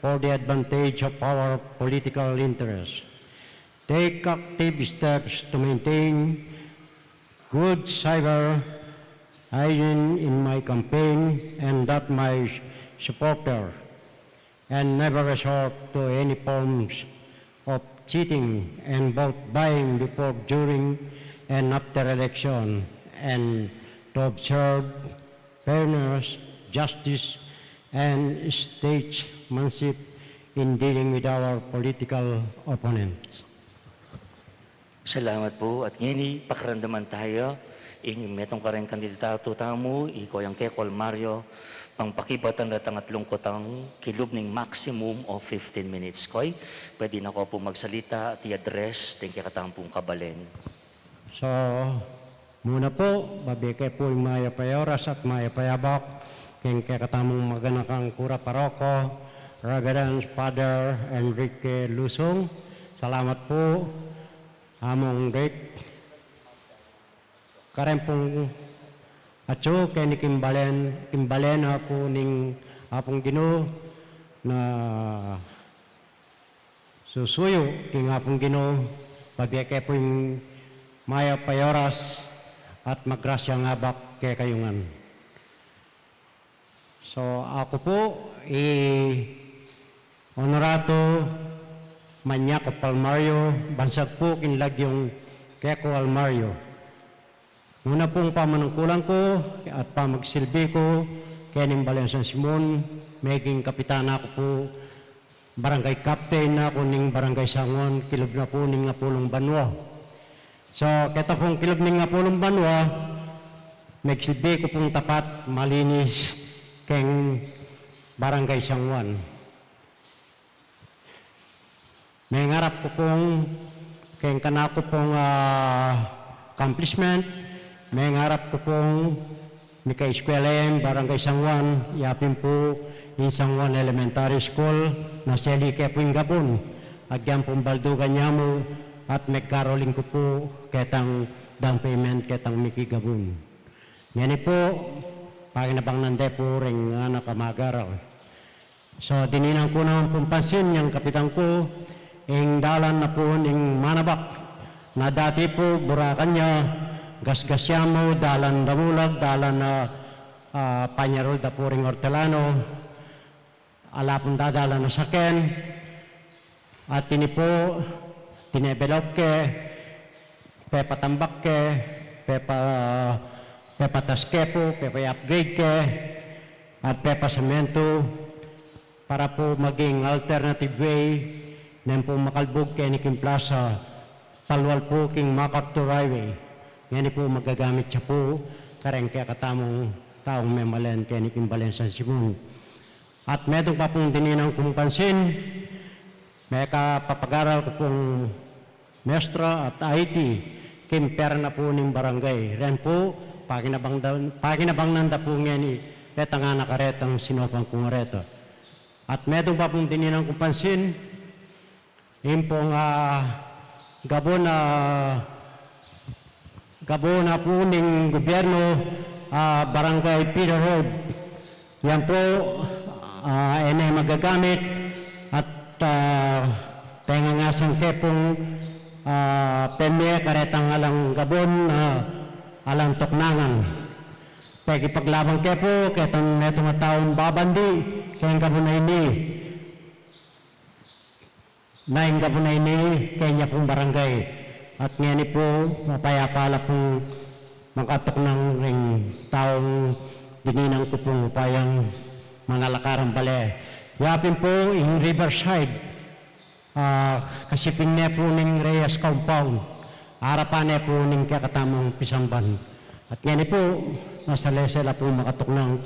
for the advantage of our political interests. Take active steps to maintain good cyber hygiene in my campaign and that my supporter and never resort to any forms of cheating and vote buying before, during, and after election, and to observe fairness, justice, and statesmanship in dealing with our political opponents. Salamat pu. At ngeni, pakiramdaman taya ing metung kareng kandidatu tamu, i Koyang Keko Almario, pang pakibatan retang atlung kutang kilub ning maximum of fifteen minutes. Koy, pwede na ko pu magsalita at i-address deng kekatamung kabalen. So, muna pu, babie ke pu ing mayap a oras at mayap a abak keng kekatamung maganakang kura paroko, Reverend Father Enrique Lusung. Salamat pu, Among Rick. Kareng pung atsu keni king balen, king balen na pu ning Apung Ginu na susuyu king Apung Ginu, babie ke pu ing mayap a oras at magrasyang abak kekayu ngan. So, aku pu i Honorato Maniaco Palmario, bansag pu king lagyung Keko Almario. Muna pung pamanungkulan ku at pamagsilbi ku keni king balen San Simon, meging kapitan na ku pu, barangay captain na ku ning Barangay San Juan, kilub na pu ning apulung banua. So, keta pung kilub ning apulung banua, megsilbi ku pung tapat, malinis keng Barangay San Juan. Mengarap ku pung keng kanaku pung, ah, accomplishment, mengarap ku pung mikaeskwela ing Barangay San Juan, yapin pu ing San Juan Elementary School, na seli ke pu ing gabun, agyang pung baldugan ya mu, at megkaroling ku pu ketang down payment ketang miki gabun. Ngeni pu, pakinabang nande pu ring anak a mag-aral. So, dinan ku naman pung pansin yang kapitan ku, ing dalan na pu ning manabak. Na dati pu, burakan ya, gasgas ya mu, dalan damulag, dalan na, ah, panyarul da pu ring ortelano, ala pung dadalan a saken, at ini pu, dinevelop ke, pepatambak ke, pepa-, pepatas ke pu, pepa-upgrade ke, at pepasementu para pu maging alternative way neng pu makalbug keni king plaza, palual pu king MacArthur Highway. Ngeni pu magagamit ya pu kareng kekatamung taung memalen keni king balen San Simon. At metung pa pung dinan kung pansin, mekapapagaral ku pung mestra at I T, king pera na pu ning barangay. Ren pu, pakinabang da-, pakinabang nanda pu ngeni, retang anak a retang sinopan ku ngan reta. At metung pa pung dinan kung pansin, ing pung, ah, gabun, ah, gabun na pu ning gubyernu, ah, Barangay Peter Road. Yan pu, ah, e ne magagamit at, ah, pengangasan ke pung, ah, pemie karetang alang gabun, ah, alang tuknangan. Pekipaglaban ke pu ketang metung a taung babandi keng gabun a ini. Na ing gabun a ini keni pung barangay. At ngeni pu, mapayapa la pung makatuknang ring taung dinan ku pung upayang mangalakad king bale. Yapin pu ing Riverside, ah, kasiping ne pu ning Reyes Compound. Arapan ne pu ning kekatamung pisamban. At ngeni pu, masalese la pung makatuknang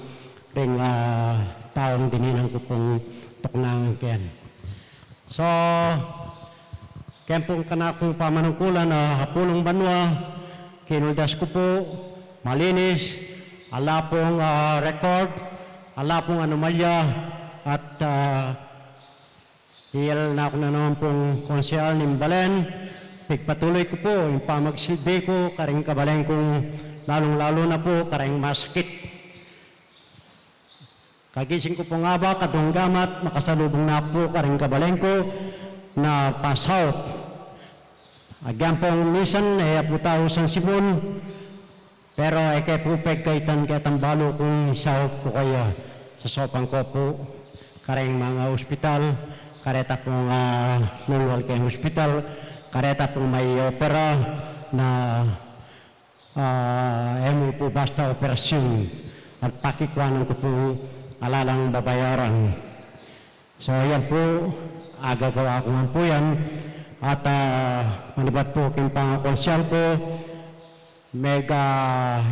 ring, ah, taung dinan ku pung tuknangan keni. So, keng pung kanakung pamanungkulan a apulung banua, kinuldas ku pu, malinis, ala pung, ah, record, ala pung anomalya, at, ah, iyal na ku na naman pung konsehal ning balen, pigpatuloy ku pu ing pamagsilbi ku karing kabalen kung lalung-lalu na pu karing masakit. Kagising ku pung abak, aduang gamat, makasalubung na ku pu karing kabalen ku na pa-south. Agyang pung misan, e ya pu tau San Simon, pero e ke pu pegkaitan ketang balu kung i-south ku kaya. Sasopan ku pu karing manga ospital, kareta pung, ah, nungal keng ospital, kareta pung mai-opera na, ah, e mu pu basta operasyun at pakikuanan ku pu ala lang babayaran. So, yan po, agagawa ku ngan po yan. At, ah, manibat po king pangakonsyal ku, mega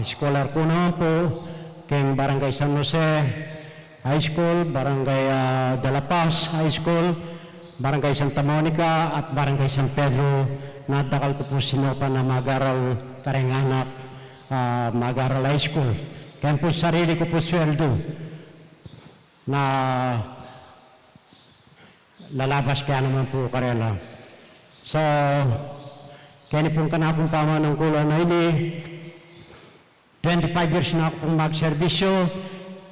scholar ku naman po king Barangay San Jose High School, Barangay, ah, de la Paz High School, Barangay Santa Monica, at Barangay San Pedro, na dakal ku po sinopan na mag-aral kareng anak, ah, mag-aral high school. Kaya po sarili ku po sweldo na lalabas kaya naman po karela. So, keni pong kanakung pamanungkulan a ini, twenty-five years na ku pong magserbisyo,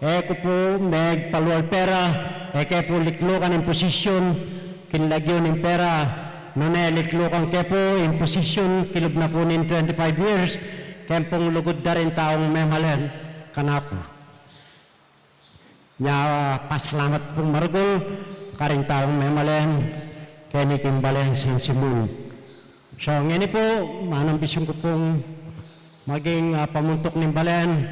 e ku po megpalual pera, e ke po liklukan ing posisyon king lagyu ning pera, nune liklukan ke po ing posisyon kilub na po ning twenty-five years, keng pong lugud da ring taung memalen kanaku. Nya, pasalamat pong maragul karing taung memalen keni king balen San Simon. So, ngeni po, manambisyun ku pong maging, ah, pamuntuk ning balen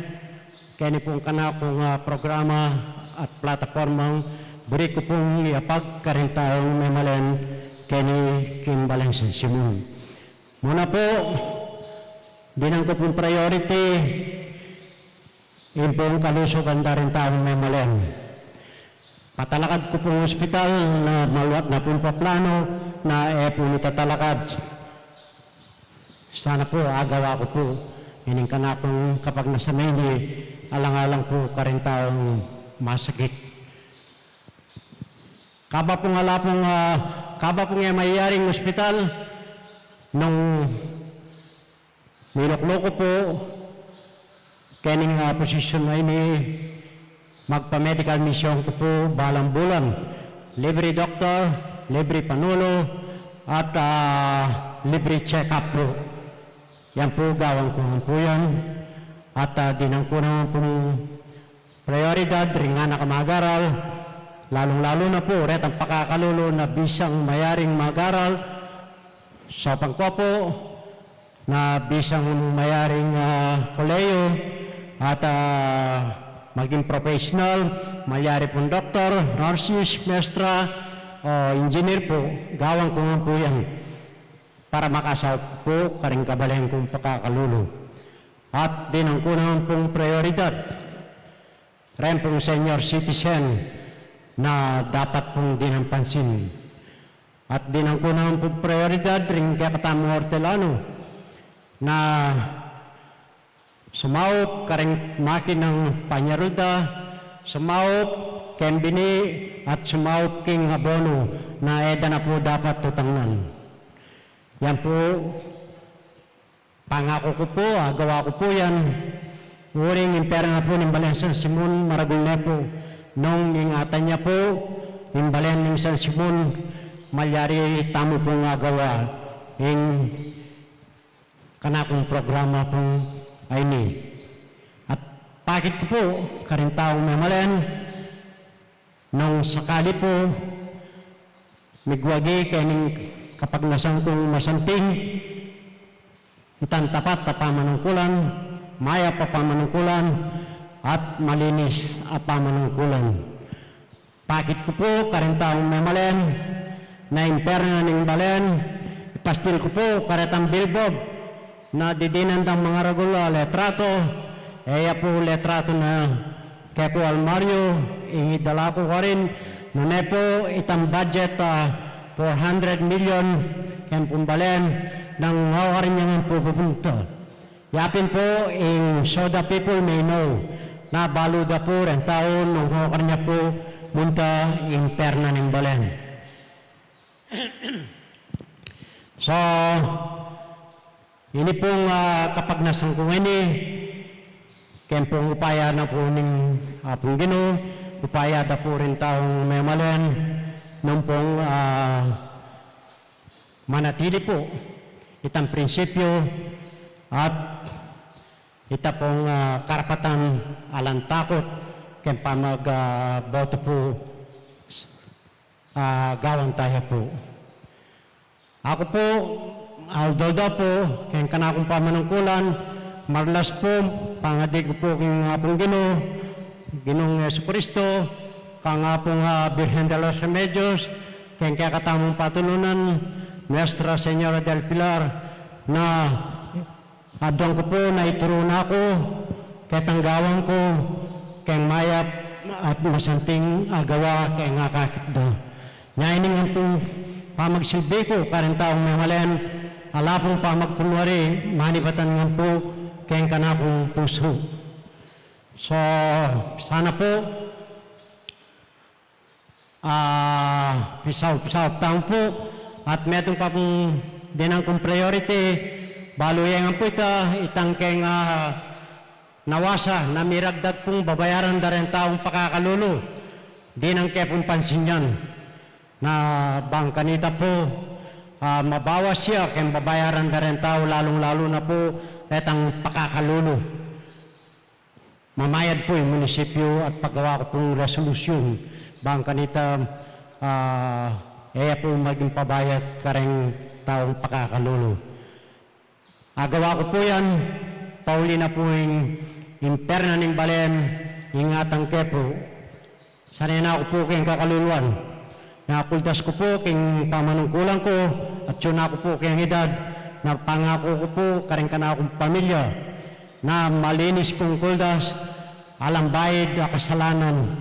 keni pong kanakung, ah, programa at platapormang buri ku pong iapag karing taung memalen keni king balen San Simon. Muna po, dinan ku pong priority ing pong kalusugan da ring taung memalen. Patalakad ku pong ospital na maluat na pong paplano na e po mitatalakad. Sana po agawa ku po ining kanakung kapagnasan a ini, alang-alang po karing taung masakit. Kaba pong ala pong, ah, kaba pong e mayaring ospital, nung milukluk ku po kening, ah, posisyon a ini, magpa-medical mission ku po balang bulan. Libre doktor, libre panulu, at, ah, libre check-up po. Yan po, gawan ku ngan po yan. At, ah, dinan ku naman pong prioridad ring anak a mag-aral, lalung-lalu na po retang pakakalulu na bisang mayaring mag-aral. Saupan ku po na bisang mayaring, ah, kolehiyo at, ah, maging professional, mayari pong doktor, nurses, mestra, o engineer po, gawan ku ngan po yan para makasaup ku po karing kabalen kung pakakalulu. At dinan ku naman pong prioridad ren pong senior citizen na dapat pong dinan pansin. At dinan ku naman pong prioridad ring kekatamung ortelano na sumaup karing makinang panyarud da, sumaup keng bini, at sumaup king abono na e da na po dapat tutangnan. Yan po, pangaku ku po, agawa ku po yan. Uling ing pera na po ning balen San Simon, maragul ne po nung ingatan ya po ing balen ning San Simon, malyari tamu pong agawa ing kanakung programa pong a ini. At pakit ku po karing taung memalen, nung sakali po migwagi kening kapagnasan kung masanting, itang tapat a pamanungkulan, mayap a pamanungkulan, at malinis a pamanungkulan. Pakit ku po karing taung memalen na ing perna ning balen, ipastil ku po karetang billboard na didinan dang mangaragul a letrato, e ya po letrato na keku almaryo, ing idala ku karin, nune po itang budget, ah, four hundred million keng pung balen, nung hau karin ya ngan pupunta. Ya pin po, ing so the people may know, na balu da po reng tau nung hau karin ya pumunta ing perna ning balen. So, ini pung, ah, kapagnasan ku ngeni, keng pung upaya na po ning Apung Ginu, upaya da po ring taung memalen, nung pung, ah, manatili po itang prinsipyu at ita pung, ah, karapatan alang takut keng pamag, ah, boto po, ah, gawan taya po. Aku po, aldo-aldo po keng kanakung pamanungkulan, marlas po pangadi ku po king Apung Ginu, Ginung Jesucristo, pangapung, ah, Birhen de los Remedios, keng kekatamung patulunan, Nuestra Señora del Pilar, na aduan ku pu na ituru na ku, ketang gawan ku, keng mayap at masanting a gawa keng akakit da. Nya ining ampong pamagsilbi ku kareng taung memalen, ala pung pamagkunwari, manibatan ngan pu keng kanakung pusu. So, sana pu, ah, pisaup-saup tamu pu, at metung pa pung dinan kung priority, balu ye ngan pu ita, itang keng, ah, nawasa, na miragdag pung babayaran da reng taung pakakalulu, dinan ke pung pansin yan. Na bang kanita pu, ah, mabawas ya keng babayaran da reng tau, lalung-lalu na pu, itang pakakalulu. Mamayad pu ing munisipyu at paggawa ku pung resolusyun, bang kanita, ah, e ya pu maging pabayad kareng taung pakakalulu. Agawa ku pu yan, pauli na pu ing imperna ning balen, ingatan ke pu. Sanay na ku pu keng kakaluluan. Na kuldas ku pu keng pamanungkulan ku, atyu na ku pu keng edad, na pangaku ku pu kareng kanakung pamilya, na malinis kung kuldas, alang baid a kasalanan,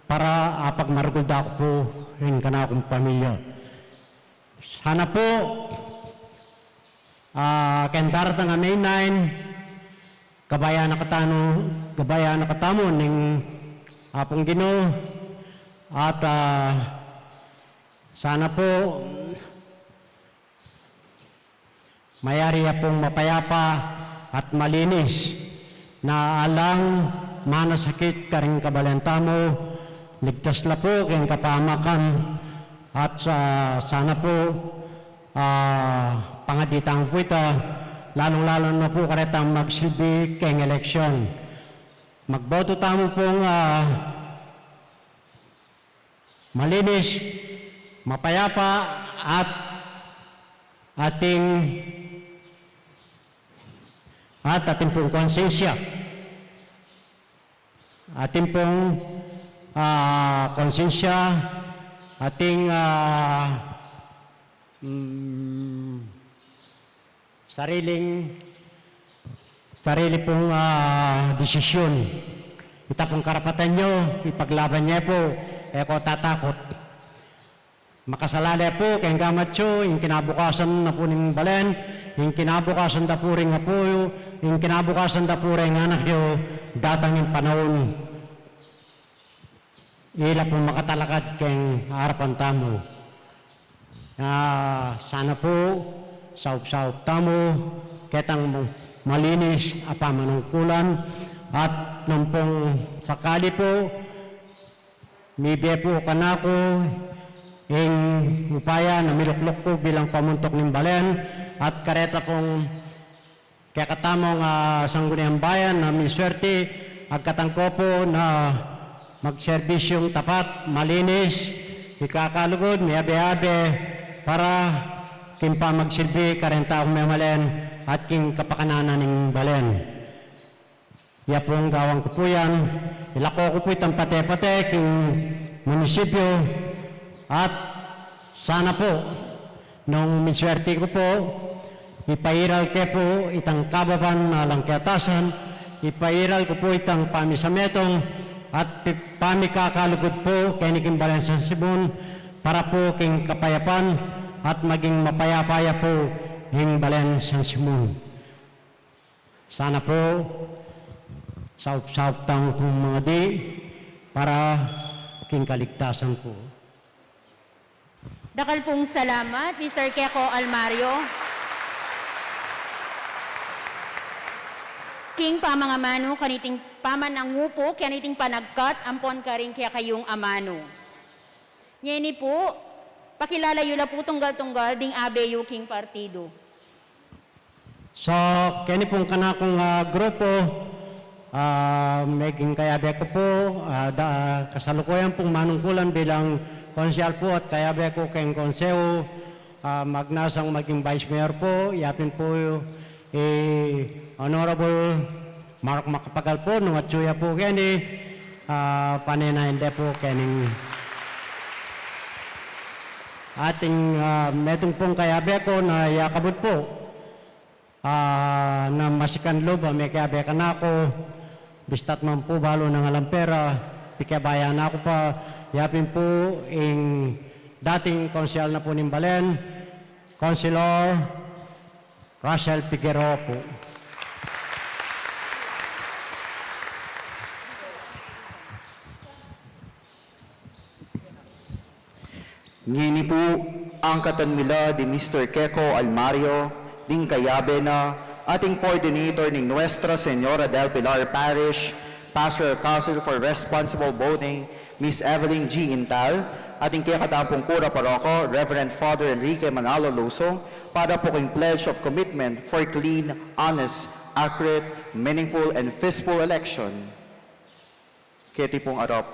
para apagmaragul da ku pu keng kanakung pamilya. Sana pu, ah, keng daratang a May nine, gabayan na katamu, gabayan na katamu ning Apung Ginu, at, ah, sana pu mayari ya pung mapayapa at malinis, na alang manasakit karing kabalen tamu, ligtas la pu keng kapamakan, at sa-, sana pu, ah, pangaditan pu ita, lalung-lalu na pu karetang magsilbi keng eleksyon. Magboto tamu pung, ah, malinis, mapayapa, at ating, at ating pung konsensya. Ating pung, ah, konsensya, ating, ah, mm, sariling, sarili pung, ah, desisyun. Ita pung karapatan yu, ipaglaban ye pu, e ko tatakut. Makasala le pu keng gamat yu, ing kinabukasan na pu ning balen, ing kinabukasan da pu ring apu yu, ing kinabukasan da pu ring anak yu, datang ing panaun. Ila pu makatalakad keng arapan tamu. Ah, sana pu, saup-saup tamu, ketang malinis a pamanungkulan, at nung pung sakali pu, mibie pu kanaku ing upaya na milukluk ku bilang pamuntuk ning balen, at kareta pung kekatamung, ah, Sangguniang Bayan na miswerte, agkatan ku pu na magserbisyung tapat, malinis, mikakalugud, miabe-abe, para king pamagsilbi kareng taung memalen at king kapakanan ning balen. Ya pung gawan ku pu yan, ilako ku pu itang pate-pate king munisipyu, at sana pu, nung miswerte ku pu, ipairal ke pu itang kababan alang ketasan, ipairal ku pu itang pamisametung, at pi-, pamikakalugud pu keni king balen San Simon, para pu king kapayapan, at maging mapayapa ya pu ing balen San Simon. Sana pu, saup-saup tamu pung mangadi para king kaligtasan pu. Dakal pung salamat, Mister Keko Almario. King pamangamanu kaniting pamanangupu, kaniting panagkat, ampon karing kekayung amanu. Ngeni pu, pakilala yu la pu tunggal-tunggal ding abe yu king partidu. So, keni pung kanakung, ah, grupu, ah, meging kayabe ku pu, ah, da-, kasalukuyan pung manungkulan bilang konsehal pu at kayabe ku keng konsehu, ah, magnasang maging vice mayor pu, yapin pu i Honorable Mark Macapagal pu, nung atyu ya pu keni, Ah, panenayan de pu kening ating, ah, metung pung kayabe ku na yakabud pu. Ah, na masikan lub a mekiabe kanaku, bista't man pu balu nang alang pera, pikabayan na ku pa, yapin pu ing dating konsehal na pu ning balen, Councilor Russell Figueroa pu. Ngeni pu, angkatan mi la di Mister Keko Almario, ding kayabe na, ating coordinator ning Nuestra Señora del Pilar Parish Pastoral Council for Responsible Voting, Miss Evelyn G. Intal, ating kekatang pung kura paroko, Reverend Father Enrique Manalo Lusong, para pu king pledge of commitment for clean, honest, accurate, meaningful, and peaceful election. Keti pung arap.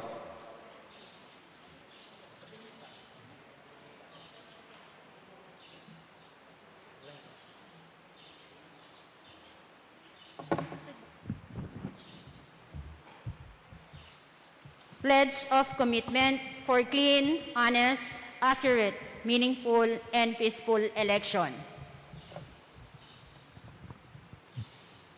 Pledge of commitment for clean, honest, accurate, meaningful, and peaceful election.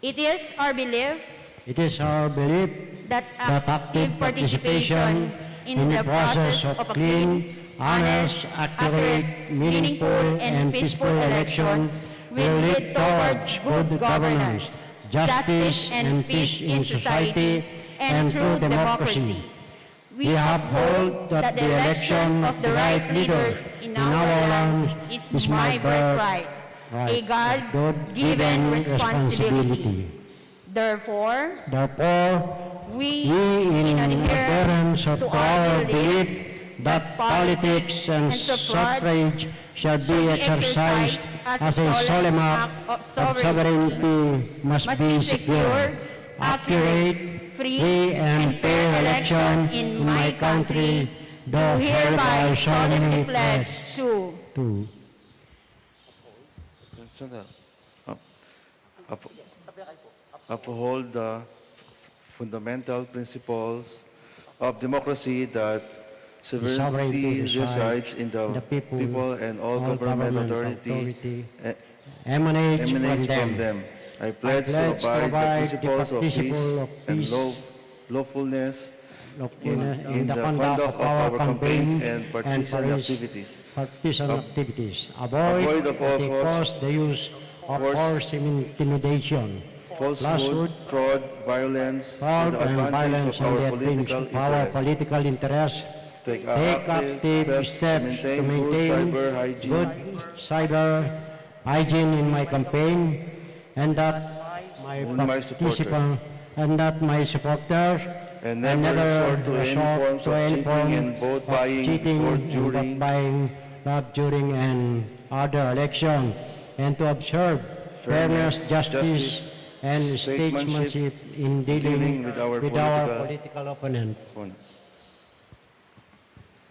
It is our belief It is our belief that that active participation in the process of a clean, honest, accurate, meaningful, and peaceful election will lead towards good governance, justice, and peace in society, and true democracy. We uphold that the election of the right leaders in our land is my birthright, a God-given responsibility. Therefore, Therefore, we, in adherence to our belief that politics and suffrage shall be exercised as a solemn act of sovereignty, must be secure, accurate, free, and fair election in my country, do hereby solemnly pledge to. Sandali. Up-, uphold the fundamental principles of democracy, that sovereignty resides in the people and all government authority emanates from them. I pledge to abide the principles of peace and law-, lawfulness in, in the conduct of our campaigns and partisan activities. Partisan activities. Avoid at all costs the use of force and intimidation, falsehood, fraud, violence, fraud and violence in the advantage of our political interests. Take active steps to maintain good cyber hygiene in my campaign, and that my participant, and that my supporters and never resort to any forms of cheating and vote buying before, during, during and other election, and to observe fairness, justice, and statesmanship in dealing with our political opponents.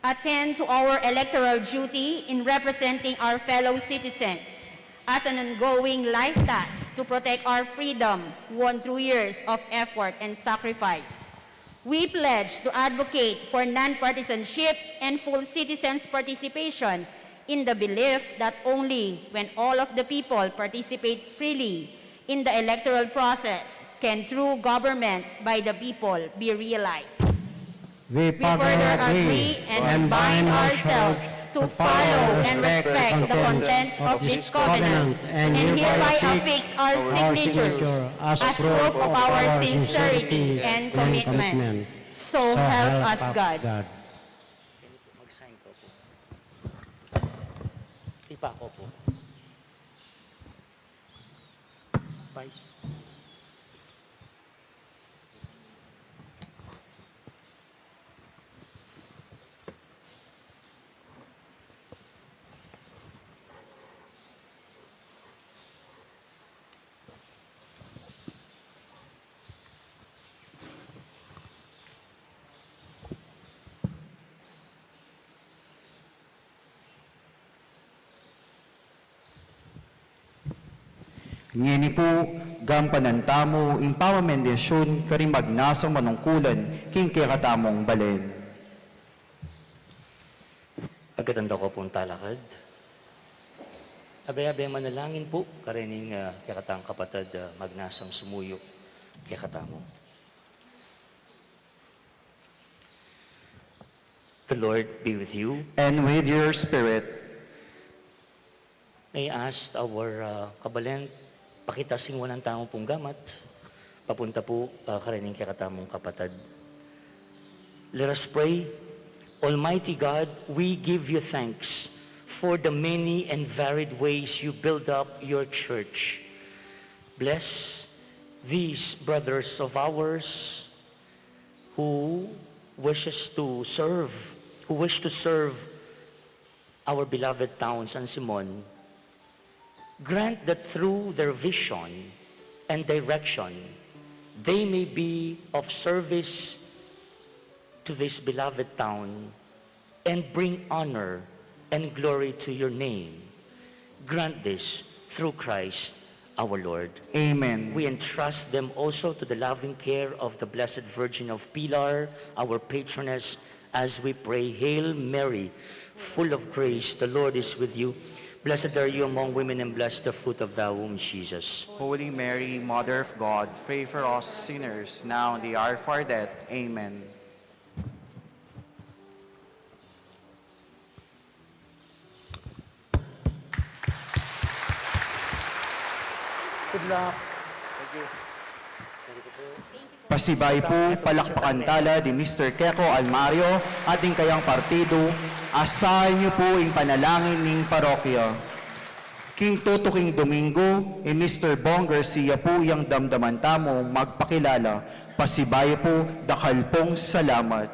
Attend to our electoral duty in representing our fellow citizens as an ongoing life task to protect our freedom, won through years of effort and sacrifice. We pledge to advocate for non-partisanship and full citizens' participation, in the belief that only when all of the people participate freely in the electoral process can true government by the people be realized. We further agree and bind ourselves to follow and respect the contents of this covenant, and hereby affix our signatures as proof of our sincerity and commitment. So help us God. Mag-sign ka po. Tipa ko po. Vice. Ngeni pu, Gampanan tamu ing pamamendisyun karing magnasang manungkulan king kekatamung balen. Agad-agad ko pung talakad. Abe-abe manalangin pu karening, ah, kekatang kapatad, ah, magnasang sumuyu kekatamu. The Lord be with you. And with your spirit. May I ask our, uh, kabalen, pakita sing wanan tamu pung gamat. Papunta pu, uh, karening kekatamung kapatad. Let us pray. Almighty God, we give you thanks for the many and varied ways you build up your church. Bless these brothers of ours who wishes to serve, who wish to serve our beloved town, San Simon. Grant that through their vision and direction, they may be of service to this beloved town and bring honor and glory to your name. Grant this through Christ our Lord. Amen. We entrust them also to the loving care of the Blessed Virgin of Pilar, our patroness, as we pray, Hail Mary, full of grace, the Lord is with you. Blessed are you among women, and blessed the fruit of thy womb, Jesus. Holy Mary, Mother of God, pray for us sinners, now and the hour of our death. Amen. Good luck. Thank you. Pasibayu pu, palakpakan tala di Mister Keko Almario at ing kayang partido, asahan yu pu ing panalangin ning parokya. King tutuking Domingo, i Mister Bong Garcia pu yang damdaman tamu magpakilala. Pasibayu pu, dakal pung salamat.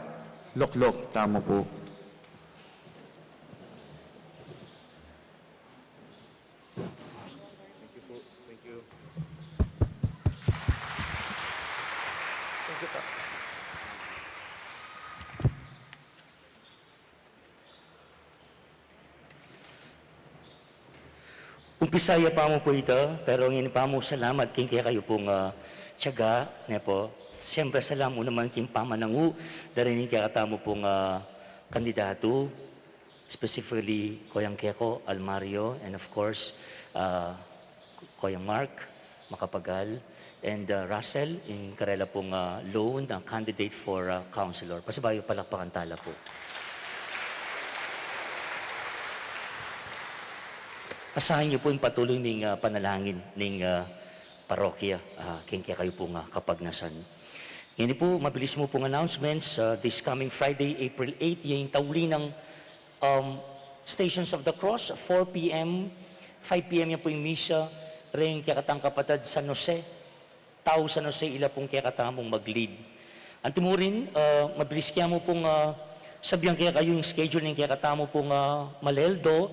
Lukluk tamu pu. Umpisa ya pa mu pu ita, pero ngeni pa mu salamat king kekayu pung, ah, tiyaga, ne pu. Siyempre, salamat naman king pamanangu da rin king kekatamu pung, ah, kandidatu, specifically Koyang Keko Almario, and of course, ah, Koyang Mark Macapagal, and, uh, Russell, ing karela pung, uh, lone, uh, candidate for, uh, councilor. Pasibayu palakpakan tala pu. Asahan yu pu ing patuloy ning, uh, panalangin ning, uh, parokya, uh, king kekayu pung, uh, kapagnasan. Ngeni pu, mabilis mu pung announcements, uh, this coming Friday, April eight, ya ing tauli nang um, Stations of the Cross, four P M, five P M ya pu ing misa, reng kekatang kapatad San Jose, tau San Jose, ila pung kekatamung mag-lead. Antimurin, uh, mabilis ke mu pung, uh, sabian kekayu ing schedule ning kekatamu pung, uh, Maleldo.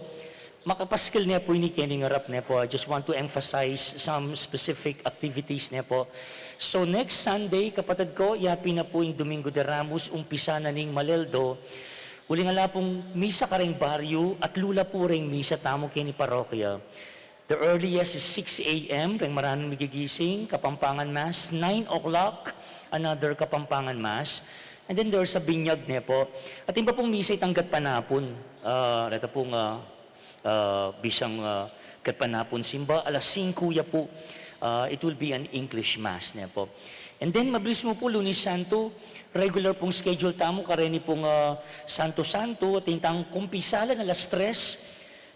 Makapaskil ne pu ini keni ngarap ne pu. I just want to emphasize some specific activities ne pu. So next Sunday, kapatad ko, ya pin na pu ing Domingo de Ramos, umpisa na ning Maleldo. Uling ala pung misa kareng baryu, atlu la pu reng misa tamu keni parokya. The earliest is six A M, reng maranun migigising, Kapampangan Mass, nine o'clock, another Kapampangan Mass, and then there's a binyag ne pu. At iba pung misa itang gatpanapun, ah, reta pung, ah, ah, bisang, ah, gatpanapun simba, alas singku ya pu, ah, it will be an English Mass ne pu. And then, mabilis mu pu, Lunes Santo, regular pung schedule tamu, kareni pung, ah, Santo Santo, atin tang kumpisalan alas tres,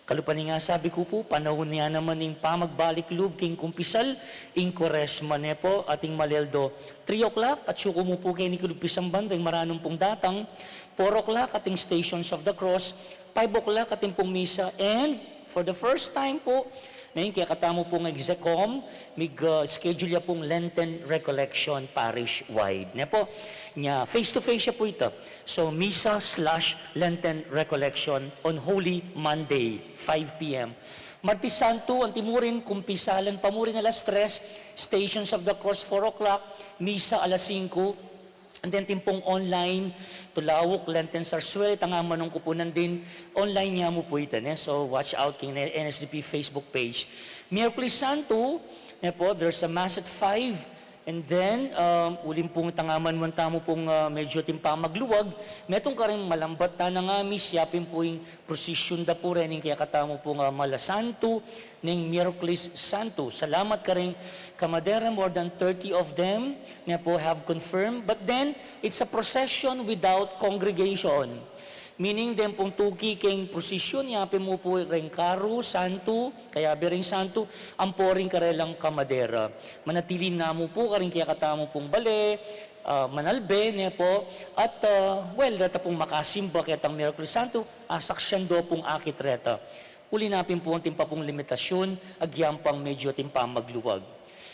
kalupa ning asabi ku pu, panaun ya naman ing pamagbalik lub king kumpisal ing Kuaresma ne pu, ating Maleldo, three o'clock, atsu ku mu pu keni kilub pisamban, reng maranun pung datang, four o'clock, ating Stations of the Cross, five o'clock, atin pung misa, and for the first time pu, ne, ing kekatamu pung Execom, mig, ah, schedule ya pung Lenten Recollection parish-wide. Ne pu, nya face-to-face ya pu ita. So, misa slash Lenten Recollection on Holy Monday, five P M. Martes Santo, antimurin, kumpisalan pa murin alas tres, Stations of the Cross, four o'clock, misa alas singku, and then atin pung online, Tulawuk, Lenten Sarsuela, itang amanung kupunan din, online ya mu pu ita, ne? So, watch out king N S D P Facebook page. Miyerkules Santo, Ne po, there's a mass at five. And then, um, uling pung tangaman man tamu pung, ah, medyo ating pamagluwag. Metung karing malambat na nangamis, yapin pu ing procession da pu reng kekatamu pung, ah, Mala Santu, neng Miyerkules Santu. Salamat karing kamadera, more than thirty of them, ne po, have confirmed. But then, it's a procession without congregation. Meaning, deng pung tuki keng procession, yapin mu pu reng karu, santu, kayabe reng santu, ampo ring karelang kamadera. Manatili na mu pu karing kekatamu pung bale, ah, manalbe, ne po, at, ah, well, reta pung makasimba ketang Miyerkules Santu, asaksian do pung akit reta. Uli na pin pu atin pa pung limitasyun, agyang pang medyo atin pamagluwag.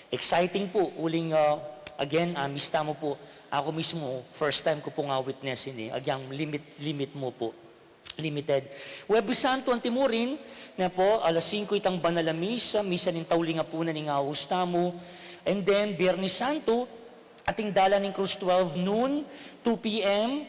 Exciting pu, uling, ah, again, ah, miss tamu pu, aku mismu, first time ku pung a-witness ini, agyang limit, limit mu pu, limited. Huwebes Santu antimurin, ne po, alas singko itang banal a misa, misa ning tauling a punan ning aus tamu, and then Biernes Santu, ating dalan ning krus, twelve noon, two P M,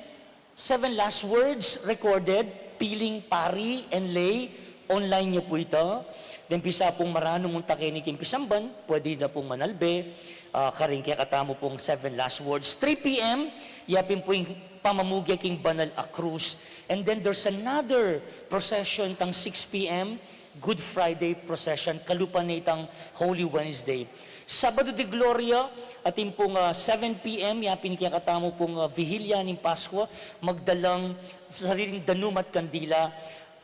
seven last words recorded, piling pari and lay, online ne pu ita. Then bisa pung maranung unta keni king pisamban, pwede na pung manalbe, ah, karing kekatamu pung seven last words. Three P M, yapin pu ing pamamuge king banal a krus. And then there's another procession tang six P M, Good Friday procession, kalupa na itang Holy Wednesday. Sabado de Gloria, atin pung, ah, seven P M, yapin kekatamu pung, ah, Vihilia ning Paskwa, magdalang sariling danum at kandila,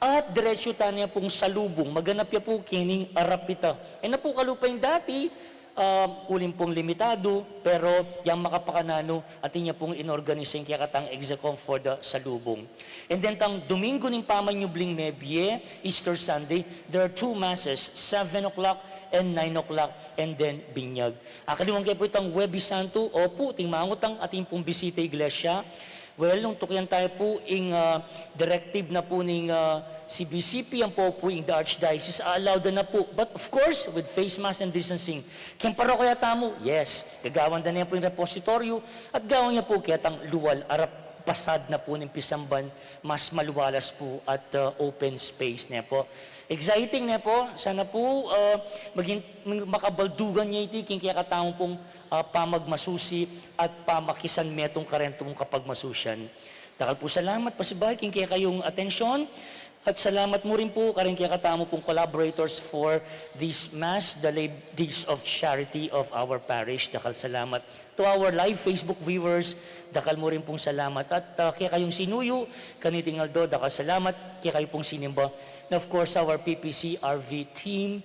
at diretso tana pung salubung, maganap ya pu kening arap ita. E na pu kalupa ing dati, ah, uling pung limitadu, pero yang makapakananu, atin ya pung inorganisa ing kekatang Execom for the salubung. And then tang Domingo ning Pamanyubling Mebie, Easter Sunday, there are two masses, seven o'clock and nine o'clock, and then binyag. Akaliwan ke pu itang Huwebes Santu, opu, atin mangutang, atin pung bisita iglesia. Well, nung tukyan tamu pu ing, ah, directive na pu ning, ah, C B C P, ampo pu ing the Archdiocese, a-allow da na pu. But of course, with face mask and distancing. Keng parokya tamu, yes, gagawan da na pu ing repositoryo, at gawan ya pu ketang lual, arap pasad na pu ning pisamban, mas maluwalas pu at, ah, open space ne po. Exciting ne po, sana pu, ah, maging, makabaldugan ya iti king kekatamu pung, ah, pamagmasusi at pamakisanmetung kareng kapagmasusian. Dakal pu salamat pasibayu king kekayung atensyon. At salamat mu rin pu karing kekatamu pung collaborators for this Mass, the Ladies of Charity of our parish. Dakal salamat. To our live Facebook viewers, dakal mu rin pung salamat. At, ah, kekayung sinuyu kaniting aldo, dakal salamat. Kekayu pung sinimba. And of course, our P P C R V team,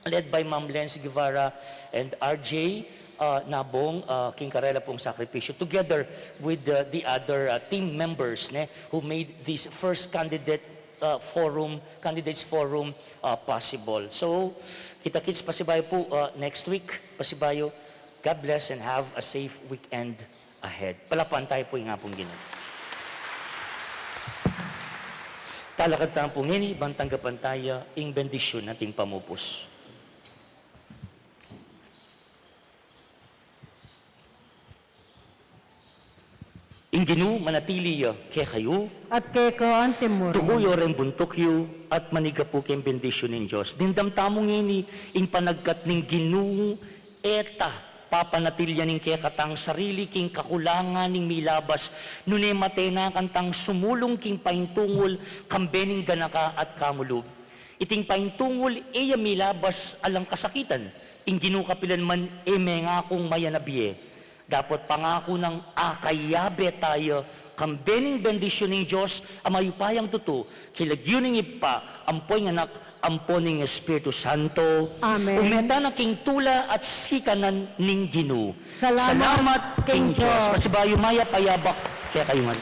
led by Ma'am Lens Guevara and R J, uh, Nabong, uh, king karela pung sakripisyo, together with the, the other, uh, team members, ne, who made this first candidate, uh, forum, candidates forum, uh, possible. So, kita-kits pasibayu pu, uh, next week, pasibayu. God bless and have a safe weekend ahead. Palapan tamu pu ing Apung Ginu. Talakad tamu pu ngeni, bang tanggapan taya ing bendisyun ating pamupus. Ing Ginu manatili ya kekayu. At keka antimurin. Tuku yu reng buntuk yu at manigapu keng bendisyun ning Dios. Dimdam tamu ngeni ing panagkat ning Ginu, e ta papanatilian ing kekatang sarili king kakulangan ning milabas, nune matenakan tang sumulung king paintungul kambe ning ganaka at kamulub. Iting paintungul e ya milabas alang kasakitan. Ing Ginu kapilan man e mengakung mayan a bie. Dapot pangaku nang akayabe taya kambe ning bendisyun ning Dios a mayupayang tutu, king lagyu ning Ibpa, ampo ning Anak, ampo ning Espiritu Santo. Amen. Ume tana king tula at sikanan ning Ginu. Salamat king Dios. Pasibayu mayap a yabak kekayu ngan.